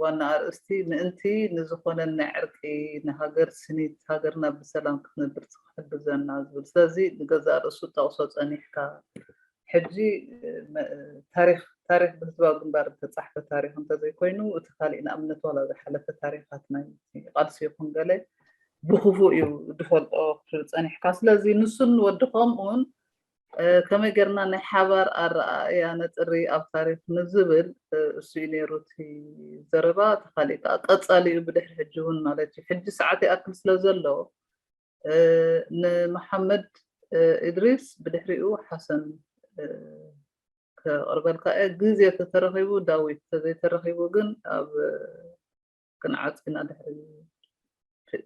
ዋና ኣርእስቲ። ምእንቲ ንዝኾነን ናይ ዕርቂ፣ ንሃገር ስኒት፣ ሃገርና ብሰላም ክትነብር ክሕግዘና ዝብል። ስለዚ ንገዛእ ርእሱ ጠቕሶ ጸኒሕካ። ሕጂ፣ መ-፣ ታሪኽ፣ ታሪኽ ብህዝባዊ ግንባር እተጻሕፈ ታሪኽ እንተዘይኮይኑ፣ እቲ ካሊእ ንኣብነት ዋላ ዝሓለፈ ታሪኻት ናይ ቃልሲ ይኹን ገለ ብኽፉእ እዩ ዝፈልጦ ክትብል ጸኒሕካ። ስለዚ ንሱን ወዲ ከምኡን፣ እ፣ ከመይ ጌርና ናይ ሓባር ኣረኣእያ ነጥሪ ኣብ ታሪኽ ንዝብል፣ እ፣ እሱ እዩ ነይሩ እቲ ዘረባ። እቲ ካሊእ ከኣ ቀጻሊ እዩ ብድሕሪ ሕጂ እውን ማለት እዩ። ሕጂ ሰዓት ይኣክል ስለ ዘሎ፣ እ፣ ንመሓመድ፣ እ፣ እድሪስ ብድሕሪኡ ሓሰን፣ እ፣ ከቕርበልካ እየ። ግዜ ተተረኺቡ ዳዊት፣ ተዘይተረኺቡ ግን ኣብ፣ እ፣ ክንዓጽ ኢና ድሕሪ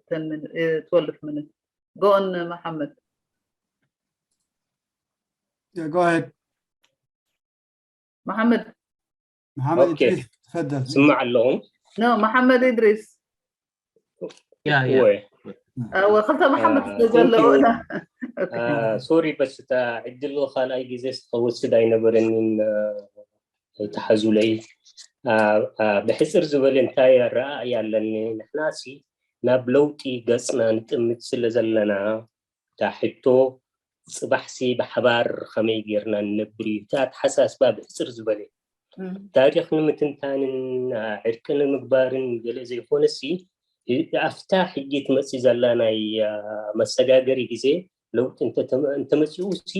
ten minute፣ እ፣ twelve minute። Go on መሓመድ። Yeah, go ahead. መሓመድ። መሓመድ ኦኬ። ኢድሪስ፣ ተፈደል። ስማዕ ኣለኹም። No፣ መሓመድ እድሪስ። ያ ያ ወይ እወ፣ ክልተ መሓመድ አ፣ ስለ ዘለዉ። thank you። ሶሪ፣ በስ እታ ዕድል ካልኣይ ግዜ ክወስድ ኣይነበረንን። አ፣ ኣይተሓዙለይ። አ፣ አ፣ ብሕፅር ዝበለ እንታይ ኣረኣእያ ኣለኒ? ንሕናሲ ናብ ለውጢ ገፅና ንጥምት ስለ ዘለና፣ እታ ሕቶ ፅባሕሲ ብሓባር ከመይ ጌርና ንነብር እዩ እቲ ኣተሓሳስባ። ብሕፅር ዝበለ እም፣ ታሪኽ ንምትንታንን፣ አ፣ ዕርቂ ንምግባርን ገለ ዘይኮነሲ፣ እ-፣ ኣብታ ሕጂ ትመፅእ ዘላ ናይ፣ አ፣ መሰጋገሪ ግዜ ለውጢ እንተተመ-፣ እንተመፂኡ ሲ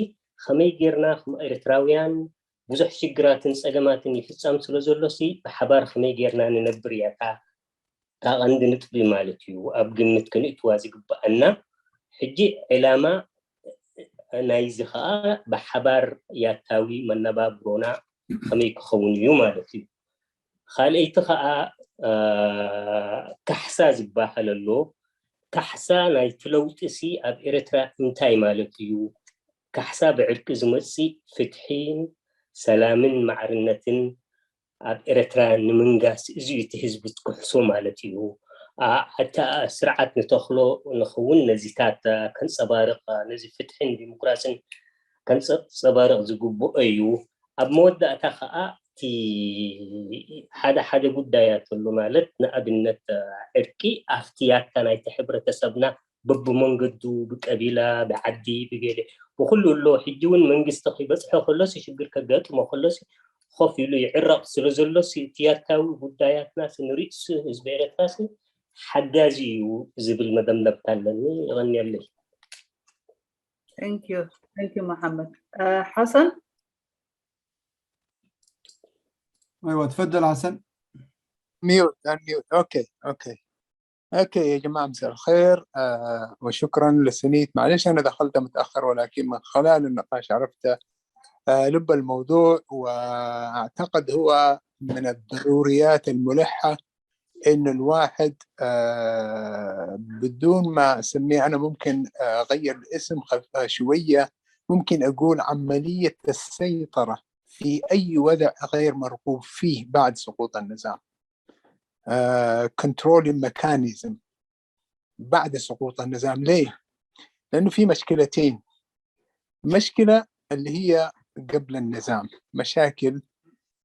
ከመይ ጌርና ከም ኤርትራውያን ብዙሕ ሽግራትን ጸገማትን ይፍጸም ስለ ዘሎ ሲ ብሓባር ከመይ ጌርና ንነብር እያ እታ፣ እታ ቀንዲ ንጥቢ ማለት እዩ ኣብ ግምት ክንእትዋ ዝግበኣና። ሕጂ ዕላማ ናይዚ ኸኣ ብሓባር ያታዊ መነባብሮና ከመይ ክኸውን እዩ ማለት እዩ። ካልኣይቲ ኸኣ፣ አ፣ ካሕሳ ዝበሃል ኣሎ። ካሕሳ ናይቲ ለውጢ ሲ ኣብ ኤርትራ እንታይ ማለት እዩ? ካሕሳ ብዕርቂ ዝመጽእ ፍትሒን ሰላምን ማዕርነትን ኣብ ኤርትራ ንምንጋስ እዚ እዩ እቲ ህዝቢ ዝክሕሶ ማለት እዩ። አ-፣ ኣታ ስርዓት ንተኽሎ ንኸውን ነዚታት ከንጸባርቕ፣ ነዚ ፍትሕን ዲሞክራስን ከንጸባርቕ ዝግብኦ እዩ። ኣብ መወዳእታ ኸኣ እቲ ሓደ ሓደ ጉዳያት ኣሎ ማለት ንኣብነት ዕርቂ ኣብቲ ያታ ናይቲ ሕብረተሰብና በብመንገዱ ብቀቢላ ብዓዲ ብገለ ብኩሉ ኣሎ። ሕጂ እውን መንግስቲ ከይበፅሖ ከሎሲ ሽግር ከጋጥሞ ከሎሲ ኮፍ ኢሉ ይዕረቕ ስለ ዘሎሲ እቲ ያታዊ ጉዳያትናሲ ንርእሱ ህዝቢ ኤረትራሲ ሓጋዚ እዩ ዝብል መደምደምታ ኣለኒ። የቐንየለይ። Thank you. Thank you መሓመድ። ሓሰን። ايوه تفضل حسن. ميوت، انميوت. اوكي، اوكي. اوكي يا جماعه، مساء الخير. آه وشكرا لسنيت. معلش انا دخلت متاخر، ولكن من خلال النقاش عرفت آه لب الموضوع، واعتقد هو من الضروريات الملحه ان الواحد آه بدون ما اسميه، انا ممكن اغير الاسم خف شويه، ممكن أقول عملية السيطرة في أي وضع غير مرغوب فيه بعد سقوط النظام. Control mechanism بعد سقوط النظام. ليه؟ لأنه في مشكلتين. مشكلة اللي هي قبل النظام، مشاكل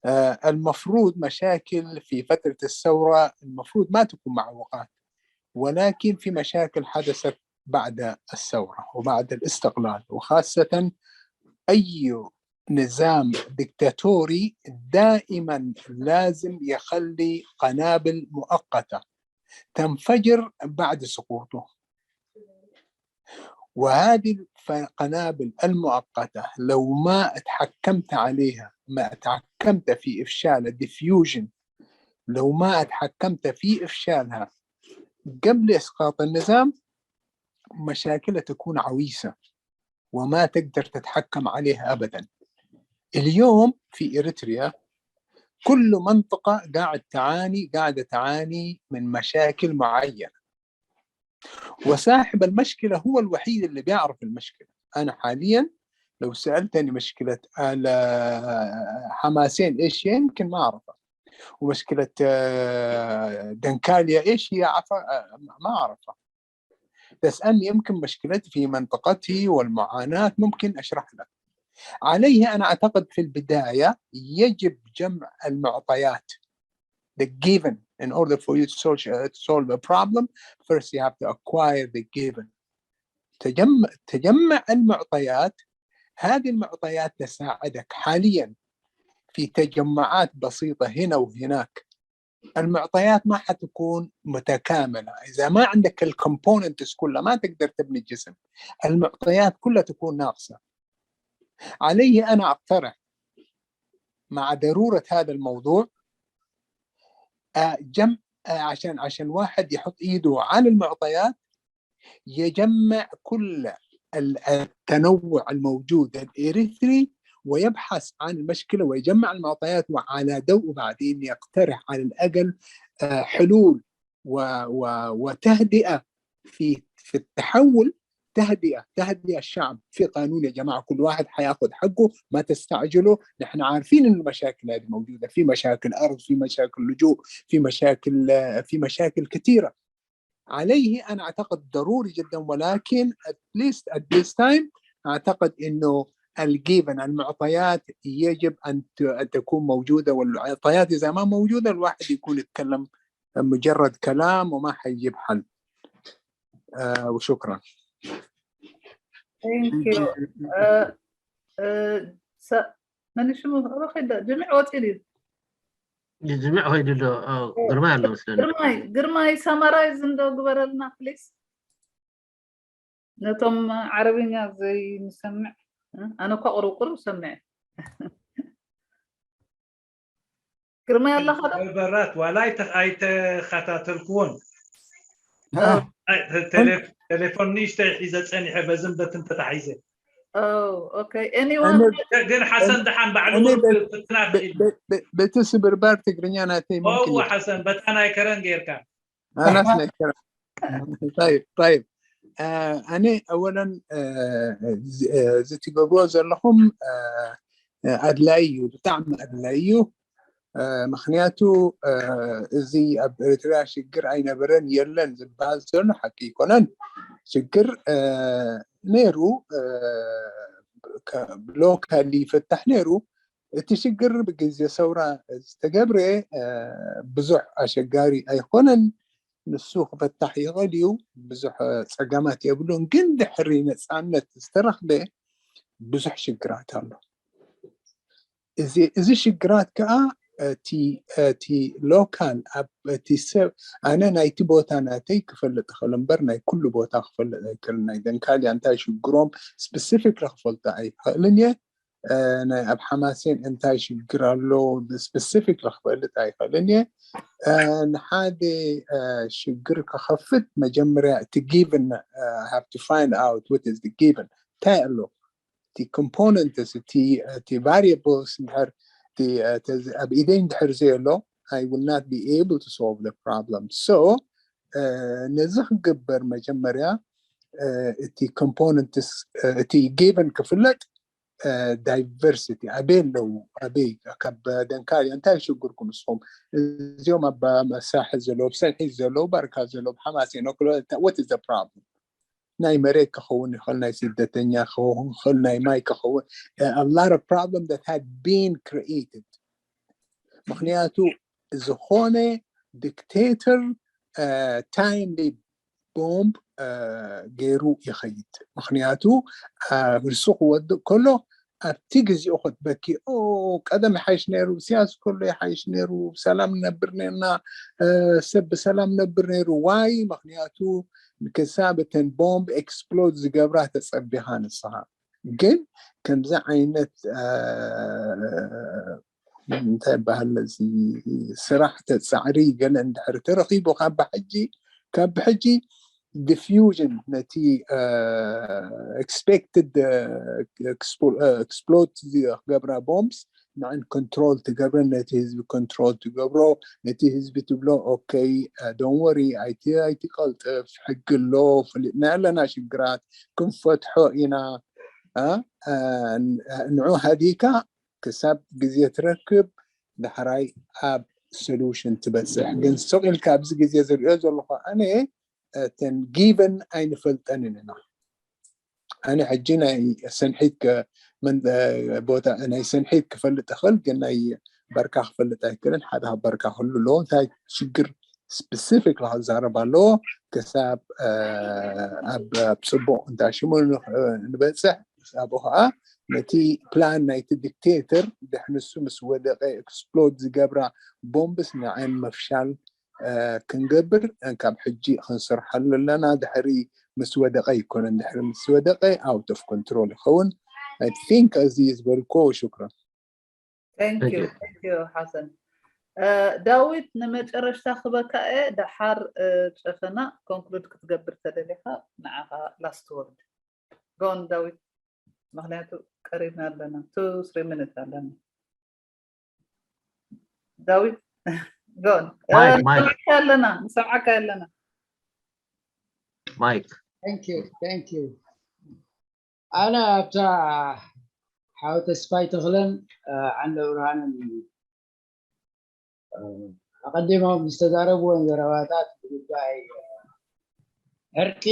آه، المفروض مشاكل في فترة الثورة المفروض ما تكون معوقات، ولكن في مشاكل حدثت بعد الثورة وبعد الاستقلال، وخاصة أي نظام ديكتاتوري دائما لازم يخلي قنابل مؤقتة تنفجر بعد سقوطه. وهذه القنابل المؤقتة لو ما اتحكمت عليها، ما اتحكمت في إفشال الديفيوجن، لو ما اتحكمت في إفشالها قبل إسقاط النظام، مشاكلها تكون عويصة وما تقدر تتحكم عليها أبدا. اليوم في إريتريا كل منطقة قاعد تعاني، قاعدة تعاني من مشاكل معينة، وصاحب المشكلة هو الوحيد اللي بيعرف المشكلة. أنا حاليا لو سألتني مشكلة آل حماسين إيش هي، يمكن ما أعرفها، ومشكلة آه، دنكاليا إيش هي، عفا آه، ما أعرفها. تسألني يمكن مشكلتي في منطقتي والمعاناة، ممكن أشرح لك. عليه أنا أعتقد في البداية يجب جمع المعطيات، the given, in order for you to solve, to solve a problem. First you have to acquire the given. تجمع تجمع المعطيات. هذه المعطيات تساعدك حاليا في تجمعات بسيطة هنا وهناك. المعطيات ما حتكون متكاملة إذا ما عندك ال components كلها، ما تقدر تبني جسم. المعطيات كلها تكون ناقصة. علي أنا أقترح مع ضرورة هذا الموضوع آه، جمع آه، عشان عشان واحد يحط إيده على المعطيات، يجمع كل التنوع الموجود الإريتري ويبحث عن المشكلة ويجمع المعطيات، وعلى ضوء بعدين يقترح على الأقل آه، حلول و و وتهدئة في في التحول، تهدئة تهدئة الشعب في قانون. يا جماعة، كل واحد حياخد حقه، ما تستعجلوا. نحن عارفين إن المشاكل هذه موجودة، في مشاكل أرض، في مشاكل لجوء، في مشاكل آه، في مشاكل كثيرة. عليه أنا أعتقد ضروري جدا، ولكن at least at this time أعتقد إنه ال given، المعطيات يجب أن أن تكون موجودة، والمعطيات إذا ما موجودة الواحد يكون يتكلم مجرد كلام وما حيجيب حل. آه وشكرا. Thank you. آه، آه، س- መን ሽሙ ሮኺ ዶ ጅምዕ ወፂኡ ድዩ? ጅምዕ ኸይዱ ኣሎ። ግርማይ ኣሎ መስለኒ። ግርማይ ግርማይ summarize እንዶ ግበረልና please። ነቶም ዓረብኛ ዘይንሰምዕ፣ ኣነ እኳ ቁሩብ ቁሩብ ሰምዕ። ግርማይ ኣለኻ ዶ? በራት ዋላ ኣይተ- ኣይተኸታተልክዎን። ኣይ፣ ተ- ቴሌ- ቴሌፎን ንእሽተይ ሒዘ ፀኒሐ፣ በዝን በትን ተታሒዘ። Oh, okay. Anyone? أنا- ግን ሓሰን ደሓን ባዕሉ እኔ እውን በ- ፍትና ب- ب- ب- بتسبر بارت قرنيانا تي ممكن ዋ ሓሰን በታ ናይ ከረን ጌርካ أنا سنكر. طيب، طيب. آه، أنا أولا آه، ز- آه، زتي قبروز لهم آه، آه، أدلايو، بتعم أدلايو. آه، مخنياتو آه، زي أب- إريتريا شقر أين برن يلن زبال زلو حقي كونن شقر آه، نيرو آه، ك- لوكالي فتح نيرو እቲ ሽግር ብግዜ ሰውራ ዝተገብረ ብዙሕ ኣሸጋሪ ኣይኮነን። ንሱ ክፈታሕ ይኽእል እዩ፣ ብዙሕ ፀገማት የብሉን። ግን ድሕሪ ነፃነት ዝተረኽበ ብዙሕ ሽግራት ኣሎ። እዚ ሽግራት ከዓ እቲ ሎካል እቲ ሰብ፣ ኣነ ናይቲ ቦታ ናተይ ክፈልጥ ይኽእል እምበር ናይ ኩሉ ቦታ ክፈልጥ ኣይክእልን። ናይ ደንካልያ እንታይ ሽግሮም ስፕሲፊክ ክፈልጦ ኣይኽእልን እየ። ናይ ኣብ ሓማሴን እንታይ ሽግር ኣሎ ስፕሲፊክ ክፈልጥ ኣይኽእልን እየ። ንሓደ ሽግር ክኸፍት መጀመርያ እቲ ጊቨን ሃቭ ቱ ፋይንድ ኣውት ዋት ኢዝ ጊቨን እንታይ ኣሎ እቲ ኮምፖነንትስ እቲ ቫሪየብልስ እንድሕር ኣብ ኢደይ እንድሕር ዘየሎ I will not be able to solve the problem. So ነዚ ክግበር መጀመርያ እቲ components እቲ given ክፍለጥ diversity ኣበይ ኣለዉ ኣበይ ካብ ደንካል እንታይ ሽግርኩም ንስኹም እዚኦም ኣብ መሳሒ ዘለዉ ኣብ ሰንሒት ዘለዉ ባርካ ዘለዉ ሓማሴን what is the problem ናይ መሬት ክኸውን ይኽእል ናይ ስደተኛ ክኸውን ይኽእል ናይ ማይ ክኸውን a lot of problem that had been created ምክንያቱ ዝኾነ dictator timely bomb ገይሩ ይኸይድ ምክንያቱ ንሱ ክወድእ ከሎ ኣብቲ ግዜኡ ክትበኪ ቀደም ይሓይሽ ነይሩ ሲያስ ከሎ ይሓይሽ ነይሩ ሰላም ነብር ነርና ሰብ ብሰላም ነብር ነይሩ ዋይ ምክንያቱ ክሳብ እተን ቦምብ explode ዝገብራ ተፀቢኻ ንስኻ ግን ከምዚ ዓይነት እንታይ ይበሃል ነዚ ስራሕ ተፃዕሪ ገለ እንድሕር ተረኺቡ ካብ ብሕጂ ካብ ብሕጂ diffusion ነቲ expected explode ክገብራ bombs ንዕን control ትገብረን ነቲ ህዝቢ control ትገብሮ ነቲ ህዝቢ ትብሎ okay don't worry ኣይትቀልጥፍ ሕጊ ኣሎ ፈሊጥና ኣለና ሽግራት ክንፈትሖ ኢና ንዑ ሃዲካ ክሳብ ግዜ ትረክብ ዳሕራይ ኣብ solution ትበፅሕ ግን ሱቕ ኢልካ ኣብዚ ግዜ ዝሪኦ ዘለኹ ኣነ እተን given ኣይንፈልጠንን ኢና ኣነ ሕጂ ናይ ሰንሒት ቦታ ናይ ሰንሒት ክፈልጥ እኽእል ግን ናይ በርካ ክፈልጥ ኣይክእልን ሓደ ካብ በርካ ክህሉ ኣለዎ እንታይ ሽግር specific ክዛረብ ኣለዎ ክሳብ ኣብ ፅቡቕ እንታይ ሽሙ ንበፅሕ ኣብኡ ከዓ ነቲ plan ናይቲ dictator ድሕንሱ ምስ ወደቀ explode ዝገብራ bombs ንዓን መፍሻል ክንገብር ካብ ሕጂ ክንሰርሐሉ ኣለና ድሕሪ ምስ ወደቀ ኣይኮነን ድሕሪ ምስ ወደቀ out of control ይኸውን I think እዚ ዝበልኮ ሽክረን ሓሰን ዳዊት ንመጨረሽታ ክበካ እየ ደሓር ጨፈና conclude ክትገብር ተደሊካ ንዓኻ last word go on ዳዊት ምክንያቱ ቀሪብና ኣለና two three minutes ኣለና ዳዊት go on ኣለና ንሰምዓካ ኣለና Mike thank you thank you ኣነ ኣብታ ሓው ተስፋይ ተኽለን ዓንደ ብርሃንን ኣቐዲሞም ዝተዛረብዎን ዘረባታት ጉዳይ ዕርቂ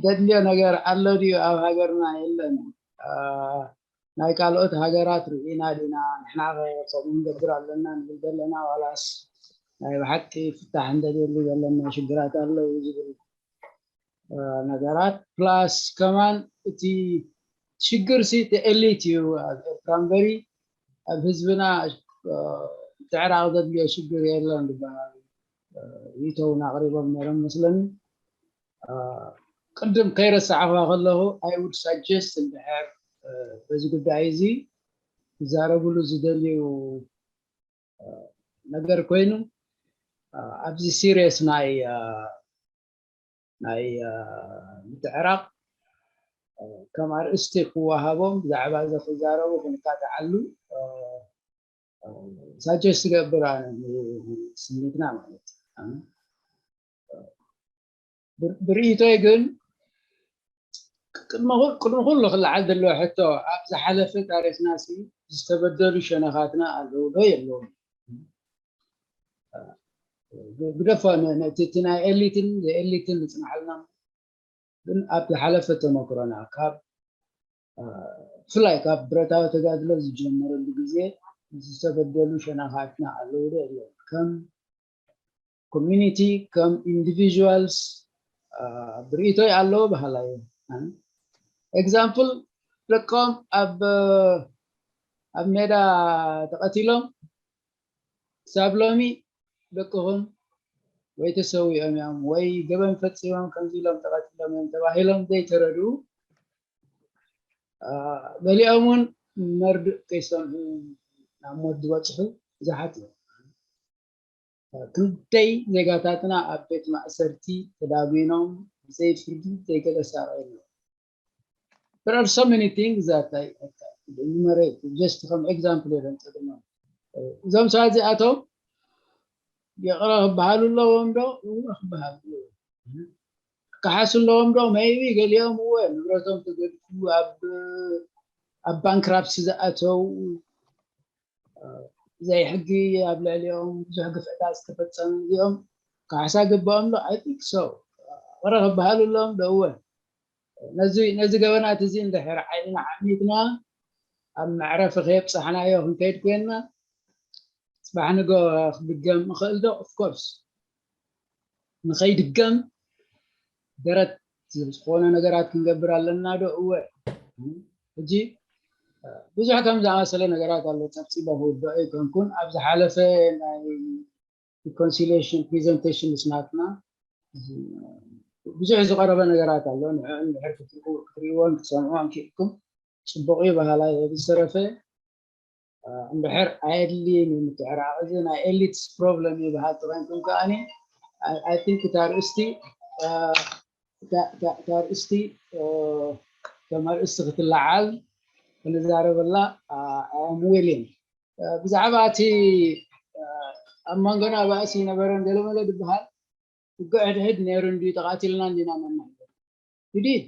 ዘድልዮ ነገር ኣሎ ድዩ ኣብ ሃገርና የለን ናይ ካልኦት ሃገራት ርኢና ዲና ንሕና ከምኡ ንገብር ኣለና ንብል ዘለና ዋላስ ናይ ብሓቂ ፍታሕ እንደልየሉ ዘለና ሽግራት ኣለዉ ዝብል ነገራት plus ከማን እቲ ሽግር ሲ እቲ elite እዩ ኣብ ኤርትራ እምበሪ ኣብ ህዝብና ምትዕራቕ ዘድልዮ ሽግር የለን ዝበሃል ይተውን ኣቕሪቦም ነይሮም መስለኒ ቅድም ከይረሳዕኹዋ ከለኹ I would suggest እንድሕር በዚ ጉዳይ እዚ ክዛረብሉ ዝደልዩ ነገር ኮይኑ ኣብዚ serious ናይ ናይ ምትዕራቕ ከም ኣርእስቲ ክወሃቦም ብዛዕባ እዚ ክዛረቡ ክንካትዓሉ suggest ይገብር ኣነ ስኒትና ማለት ብርእይቶይ ግን ቅድሚ ኩሉ ክለዓል ዘለዎ ሕቶ ኣብ ዝሓለፈ ታሪክና ዝተበደሉ ሸነኻትና ኣለዉ ዶ የለዎም ግደፎ ነቲ ናይ ኤሊትን ዘኤሊትን ዝፅናሓልና ግን ኣብ ዝሓለፈ ተመክሮና ካብ ብፍላይ ካብ ብረታዊ ተጋድሎ ዝጀመረሉ ግዜ ዝተበደሉ ሸነኻትና ኣለዉ ዶ የለዎም ከም community ከም individuals ብርእይቶይ ኣለዎ በሃላይ example ደቆም ኣብ ኣብ ሜዳ ተቐቲሎም ክሳብ ሎሚ ደቅኹም ወይ ተሰዊኦም እዮም ወይ ገበን ፈፂሞም ከምዚ ኢሎም ተቐቲሎም እዮም ተባሂሎም ዘይተረድኡ ገሊኦም እውን መርድእ ከይሰምዑ ናብ ሞት ዝበፅሑ ብዙሓት እዮም ክንደይ ዜጋታትና ኣብ ቤት ማእሰርቲ ተዳጒኖም ብዘይ ፍርዲ ዘይገለ ሳቐ የለ There are so many things that I, I can enumerate just from example እዮም ፀገሞም እዞም ሰባት እዚኣቶም ይቕረ ክበሃሉ ኣለዎም ዶ ክበሃሉ ኣለዎም ክከሓሱ ኣለዎም ዶ? Maybe ገሊኦም እወ ንብረቶም ተገድፉ ኣብ ኣብ ባንክራፕሲ ዝኣተው፣ ዘይሕጊ ኣብ ልዕሊኦም ብዙሕ ግፍዕታት ዝተፈፀመ እዚኦም ካሕሳ ግባኦም ዶ? I think so። ቅረ ክበሃሉ ኣለዎም ዶ? እወ። ነዚ ነዚ ገበናት እዚ እንድሕር ዓይንና ዓሚትና ኣብ መዕረፊ ከየብፃሕናዮ ክንከይድ ኮይንና፣ ፅባሕ ንጎ ክድገም ይኽእል ዶ? Of course። ንኸይድገም ደረት ዝኾነ ነገራት ክንገብር ኣለና ዶ? እወ። ሕጂ ብዙሕ ከም ዝኣመሰለ ነገራት ኣሎ። ፀብፂበ ክውድኦ ኣይኮንኩን። ኣብ ዝሓለፈ ናይ reconciliation presentation ምስ ናትና ብዙሕ ዝቐረበ ነገራት ኣሎ። ንዕኡ እንድሕር ክትርእይዎን ክትሰምዕዎን ክኢልኩም ፅቡቕ እዩ በሃላይ። ብዝተረፈ እንድሕር ኣየድልይን እዩ ምትዕራቕ። እዚ ናይ ኤሊትስ ፕሮብለም እዩ በሃልቲ ኮይንኩም ከኣኒ፣ I think እታ ርእስቲ እታ ርእስቲ ከም ኣርእስቲ ክትለዓል ክንዛረበላ I am willing። ብዛዕባ እቲ ኣብ መንጎና ባእሲ ነበረን ገለመለ ዝበሃል ውግእ ሕድሕድ ነይሩ እንድዩ፣ ተቓቲልና እንዲና መና ይዲድ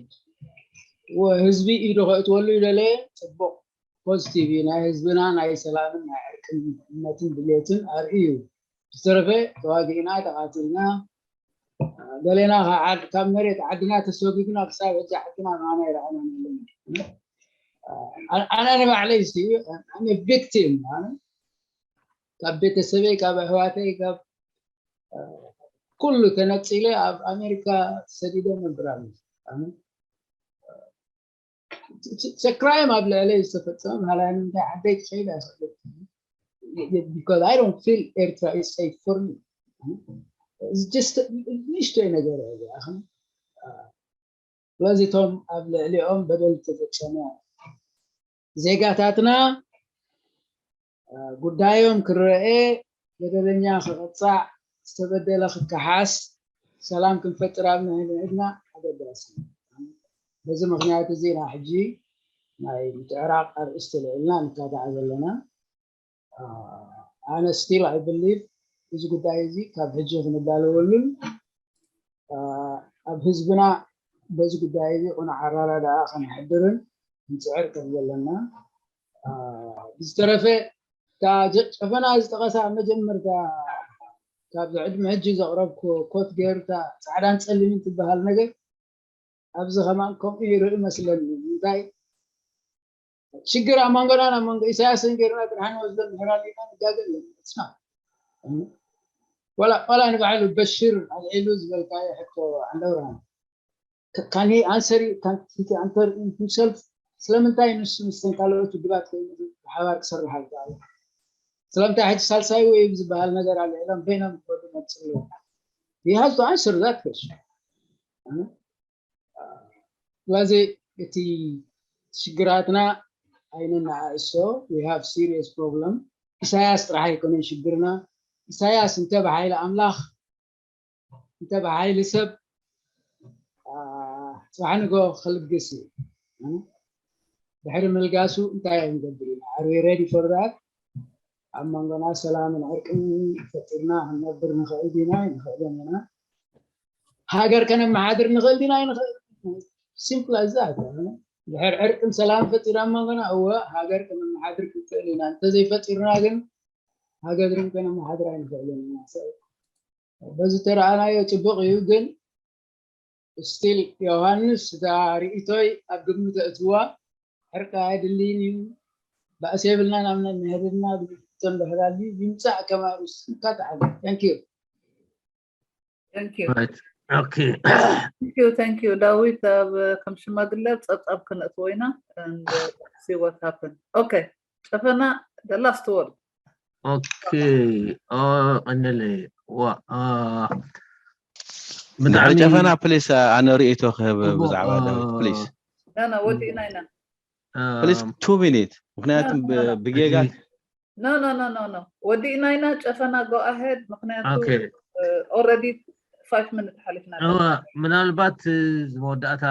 ህዝቢ ኢዱ ከእትወሉ ይደለየ ፅቡቕ ፖዚቲቭ እዩ። ናይ ህዝብና ናይ ሰላምን ናይ ዕርቅን እምነትን ድሌትን ኣርኢ እዩ። ዝተረፈ ተዋጊእና ተቓቲልና ገሌና ካብ መሬት ዓድና ተሰጉግና ክሳብ ሕጂ ዓድና ምሃና ይረኣና ኣለና። ኣነ ንባዕለይ ሲ ቪክቲም ካብ ቤተሰበይ ካብ ኣሕዋተይ ካብ ኩሉ ተነፂለ ኣብ ኣሜሪካ ሰዲደ ነብር ኣሎ። ክራይም ኣብ ልዕለይ ዝተፈፀመ ባህላዊ ንምንታይ ዓደይ ክኸይድ ኣይኽእል because I don't feel ኤርትራ is safe for me። ንእሽተይ ነገር እያ እዚኣ። ስለዚ እቶም ኣብ ልዕሊኦም በደል ዝተፈፀመ ዜጋታትና ጉዳዮም ክረአ፣ በደለኛ ክቕፃዕ፣ ዝተበደለ ክከሓስ፣ ሰላም ክንፈጥር ኣብ ንሕድና ኣገዳሲ እዩ። በዚ ምኽንያት እዚ ኢና ሕጂ ናይ ምትዕራቕ ኣርእስቲ ልዕልና ንካታዕ ዘለና። ኣነ still I believe እዚ ጉዳይ እዚ ካብ ሕጂ ክንዳለወሉን ኣብ ህዝብና በዚ ጉዳይ እዚ ቁኑዕ ኣራዳድኣ ከነሕድርን ክንፅዕር ከም ዘለና። ብዝተረፈ እታ ጨፈና ዝጠቐሳ ኣብ መጀመርታ ካብዚ ዕድመ ሕጂ ዘቕረብኩ ኮት ገይሩ እታ ፃዕዳን ፀሊምን ትበሃል ነገር ኣብዚ ከማን ከምኡ ይርኢ መስለኒ። እንታይ ሽግር ኣብ መንጎና ናብ መንጎ ኢሳያስን ገይርና ጥራሕ ንወስዶ እንድሕር ኣሊና ንጋገ ኣለና። It's not። ዋላ ዋላ ንባዕሉ በሽር ኣልዒሉ ዝበልካዮ ሕቶ ዓንደብርሃን can he answer you can he answer himself? ስለምንታይ ንሱ ምስተን ካልኦት ውድባት ኮይኑ ብሓባር ክሰርሕ ኣይከኣለ? ስለምንታይ ሕጂ ሳልሳይ ወይ ዝበሃል ነገር ኣልዒሎም በይኖም ክኸዱ መፅእ ኣለዎም? He has to answer that question። ስለዚ እቲ ሽግራትና ኣይነናኣእሶ። We have serious problem። ኢሳያስ ጥራሕ ኣይኮነን ሽግርና። ኢሳያስ እንተ ብሓይሊ ኣምላኽ እንተ ብሓይሊ ሰብ ፅባሕ ንጎ ክልግስ እዩ። ድሕሪ ምልጋሱ እንታይ ክንገብር ኢና? Are we ready for that? ኣብ መንጎና ሰላምን ዕርቅን ፈጢርና ክንነብር ንኽእል ዲና? ኣይንኽእልን ኢና። ሃገር ከነመሓድር ንኽእል ዲና? ኣይንኽእል። Simple as that። ድሕር ዕርቅን ሰላም ፈጢራ ኣብ መንጎና እወ ሃገር ከነመሓድር ክንኽእል ኢና። እንተዘይፈጢርና ግን ሃገር ከነመሓድር ኣይንኽእልን ኢና። በዚ ተረኣናዮ ፅቡቕ እዩ፣ ግን ስቲል ዮሃንስ እታ ርእይቶይ ኣብ ግምት እትዋ ዕርቂ ኣየድልይን እዩ። ባእሲ የብልና ናብ ነንሕድርና ብልፍቶ እንድሕር ኣልዩ ይምፃእ ከም ኣርእስቲ ንካታዕ ኣሎ። Thank you። Thank you. Right. Okay. Thank you, thank you. ዳዊት ኣብ ከም ሽማግለ ጸብጻብ ክነእትዎ ኢና and see what happen. Okay. ጨፈና the last word. Okay. Oh, ቀንደለ ዋ ብጣዕሚ ጨፈና ፕሊስ ኣነ ርእይቶ ክህብ ብዛዕባ ዳዊት ፕሊስ ና ና ወዲእና ኢና። ፕሊስ ቱ ሚኒት ምክንያቱ ብጌጋ No, no, no, no, no. ወዲእና ኢና ጨፈና go ahead ምክንያቱ Okay. Already five minutes ሓሊፍና ኣለና። እወ፣ ምናልባት መወዳእታ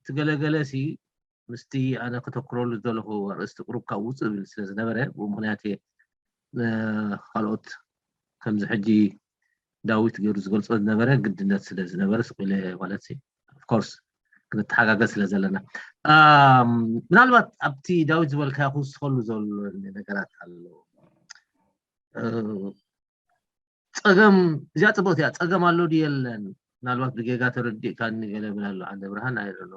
ትገለገለ ሲ ምስቲ ኣነ ከተኩረሉ ዝደለኹ ኣርእስቲ ቁሩብ ካብ ውፅእ ዝብል ስለ ዝነበረ ብኡ ምክንያት እየ ካልኦት ከምዚ ሕጂ ዳዊት ገይሩ ዝገልፆ ዝነበረ ግድነት ስለ ዝነበረ ስቕ ኢለ ማለት ሲ ኮርስ ክንተሓጋገዝ ስለ ዘለና። ምናልባት ኣብቲ ዳዊት ዝበልካዮ ክውስኸሉ ዘሎ ነገራት ኣሎ። ፀገም እዚኣ ፅብቕቲ እያ። ፀገም ኣሎ ድዩ የለን? ምናልባት ብጌጋ ተረዲእካኒ ገለ ብል ኣሎ። ኣንደ ብርሃን ኣይደሎ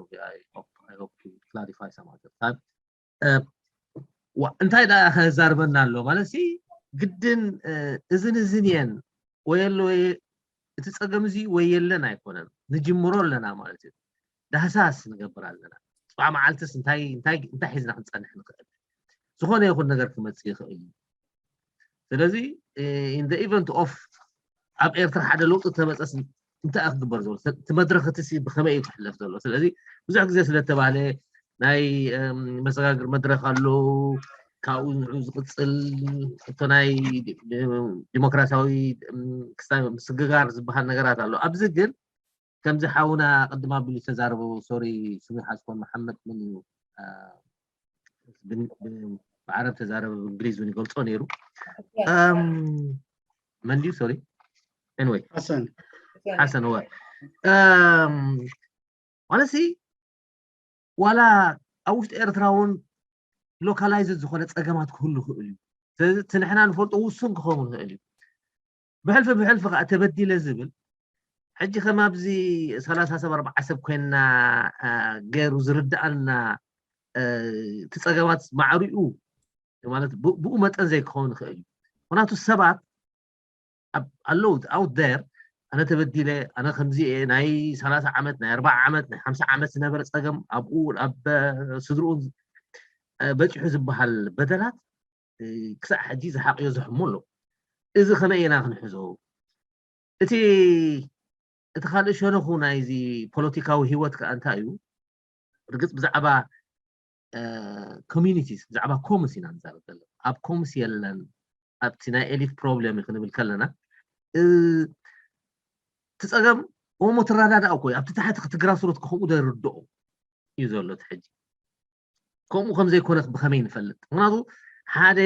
ክላሪፋይ ሰማተር እንታይ ደኣ ከዛርበና ኣሎ ማለት ሲ ግድን እዝን እዝን እየን ወይ ኣሎ ወይ እቲ ፀገም እዚ ወይ የለን ኣይኮነን፣ ንጅምሮ ኣለና ማለት እዩ። ዳህሳስ ንገብር ኣለና። ፅባሕ መዓልትስ እንታይ እንታይ እንታይ ሒዝና ክንፀንሕ ንኽእል? ዝኾነ ይኹን ነገር ክመፅእ ይኽእል እዩ። ስለዚ in the event of ኣብ ኤርትራ ሓደ ለውጢ ተመፀስ እንታይ ክግበር ዘሎ እቲ መድረክ እቲ ብከመይ እዩ ክሕለፍ ዘሎ? ስለዚ ብዙሕ ግዜ ስለተባህለ ናይ መሰጋግር መድረክ ኣሎ፣ ካብኡ ንዑ ዝቅፅል እቶ ናይ ዲሞክራሲያዊ ክስታይ ምስግጋር ዝበሃል ነገራት ኣሎ። ኣብዚ ግን ከምዚ ሓውና ቅድም ኣቢሉ ዝተዛረበ ሶሪ ስሙ ሓዝኮን መሓመድ ምን እዩ ብዓረብ ተዛረበ ብእንግሊዝ እውን ይገልፆ ነይሩ። መን ድዩ ሶሪ? ኤንወይ ሓሰን ሓሰን እወ ማለት ሲ ዋላ ኣብ ውሽጢ ኤርትራ እውን ሎካላይዝድ ዝኾነ ፀገማት ክህሉ ይኽእል እዩ። ስለዚ እቲ ንሕና ንፈልጦ ውሱን ክኸውን ይኽእል እዩ። ብሕልፊ ብሕልፊ ከዓ ተበዲለ ዝብል ሕጂ ከም ኣብዚ ሰላሳ ሰብ ኣርባዓ ሰብ ኮይንና ገይሩ ዝርድኣና እቲ ፀገማት ማዕሪኡ ማለት ብኡ መጠን ዘይክኸውን ይኽእል እዩ። ምክንያቱ ሰባት ኣለዉ ኣውት ር ኣነ ተበዲለ ኣነ ከምዚ ናይ ሰላሳ ዓመት ናይ ኣርባዓ ዓመት ናይ ሓምሳ ዓመት ዝነበረ ፀገም ኣብኡ ኣብ ስድርኡ በፂሑ ዝበሃል በደላት ክሳዕ ሕጂ ዝሓቕዮ ዘሕሞ ኣሎ። እዚ ከመይ ኢና ክንሕዞ? እቲ እቲ ካልእ ሸነኹ ናይዚ ፖለቲካዊ ህይወት ከዓ እንታይ እዩ? ርግፅ ብዛዕባ ኮሚኒቲስ ብዛዕባ ኮምስ ኢና ንዛረብ ዘለና። ኣብ ኮምስ የለን ኣብቲ ናይ ኤሊት ፕሮብለም ክንብል ከለና እቲ ፀገም ኦሞ ትረዳዳእ እኮ ኣብቲ ታሕቲ ክትግራስሮት ክኸምኡ ደርድኦ እዩ ዘሎ እቲ ሕጂ። ከምኡ ከም ዘይኮነ ብኸመይ ንፈልጥ? ምክንያቱ ሓደ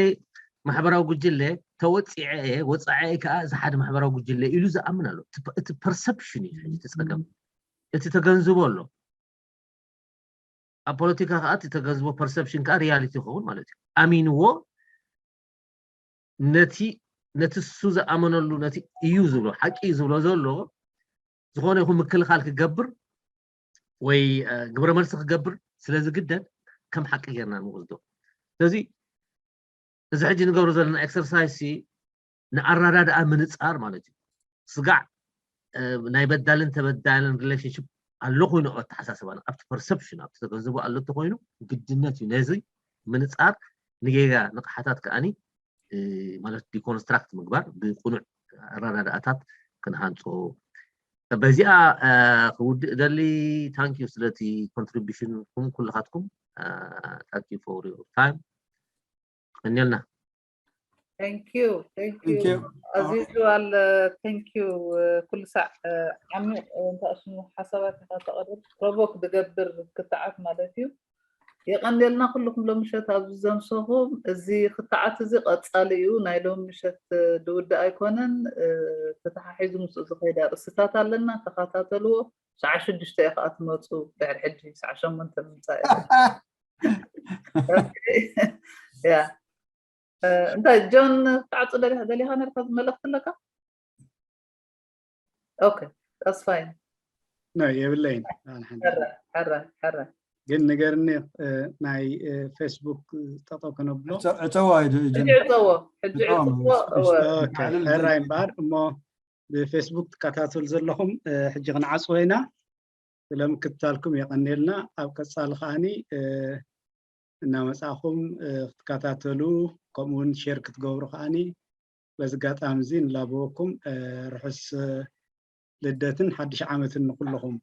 ማሕበራዊ ጉጅለ ተወፂዐ እየ ወፃዐ እየ ከዓ እዚ ሓደ ማሕበራዊ ጉጅለ ኢሉ ዝኣምን ኣሎ። እቲ ፐርሰፕሽን እዩ ሕጂ እቲ ፀገም። እቲ ተገንዝቦ ኣሎ። ኣብ ፖለቲካ ከዓ እቲ ተገንዝቦ ፐርሰፕሽን ከዓ ሪያሊቲ ይኸውን ማለት እዩ። ኣሚንዎ ነቲ ነቲ እሱ ዝኣመነሉ ነቲ እዩ ዝብሎ ሓቂ እዩ ዝብሎ ዘሎ ዝኾነ ይኹን ምክልኻል ክገብር ወይ ግብረ መልሲ ክገብር ስለ ዝግደድ ከም ሓቂ ጌርና ንወስዶ። ስለዚ እዚ ሕጂ ንገብሮ ዘለና ኤክሰርሳይዝ ንኣረዳድኣ ምንፃር ማለት እዩ። ስጋዕ ናይ በዳልን ተበዳልን ሪሌሽንሽፕ ኣሎ ኮይኑ ኣብ ኣተሓሳስባና ኣብቲ ፐርሰፕሽን ኣብቲ ተገንዝቦ ኣሎ እንተኮይኑ ግድነት እዩ ነዚ ምንፃር ንጌጋ ንቕሓታት ከኣኒ ማለት ዲኮንስትራክት ምግባር ብቁኑዕ ኣረዳድኣታት ክንሃንፆ በዚኣ ክውድእ ደሊ። ታንክ ዩ ስለቲ ኮንትሪቢሽንኩም ኩልኻትኩም። ታንክ ዩ ፎር ዮር ታይም። ቀንየልና። Thank you thank you ኣዚዙ ኣለ thank you ኩሉ ሳዕ ዓሚቕ እንተኣሽሙ ሓሳባት ኢኻ ተቐርብ ፕሮቮክ ዝገብር ክትዓት ማለት እዩ። የቐንየልና ኩልኩም ሎም ምሸት ኣብዚ ዘምሰኹም። እዚ ክትዓት እዚ ቀጻሊ እዩ፣ ናይ ሎም ምሸት ዝውድእ ኣይኮነን። ተተሓሒዙ ምስኡ ዝኸይድ ኣርእስትታት ኣለና፣ ተኸታተልዎ። ሰዓ ሽዱሽተ እየ ከዓ ትመፁ፣ ድሕሪ ሕጂ ሰዓ ሸሞንተ ምምፃእ እየ። ያ እንታይ ጆን ክትዓፁ ደሊኻ ነርካ መልእክቲ ኣለካ? ኦኬ that's fine። ኖ የብለይን። ሕራይ ሕራይ። ግን ንገርኒ ናይ ፌስቡክ ጠጠው ከነብሎ። ዕፀዋ እዩ ጆን። ሕጂ ዕፀዎ ሕጂ ዕፀዎ። እወ። ኦኬ፣ ሕራይ እምበኣር እሞ ብፌስቡክ ትከታተሉ ዘለኹም ሕጂ ክንዓፅዎ ኢና። ስለምክትታልኩም የቐንየልና። ኣብ ቀፃሊ ከዓኒ እናመፃእኹም ክትከታተሉ ከምኡ እውን ሼር ክትገብሩ ከዓኒ በዚ ኣጋጣሚ እዚ ንላበወኩም ርሑስ ልደትን ሓድሽ ዓመትን ንኩልኹም።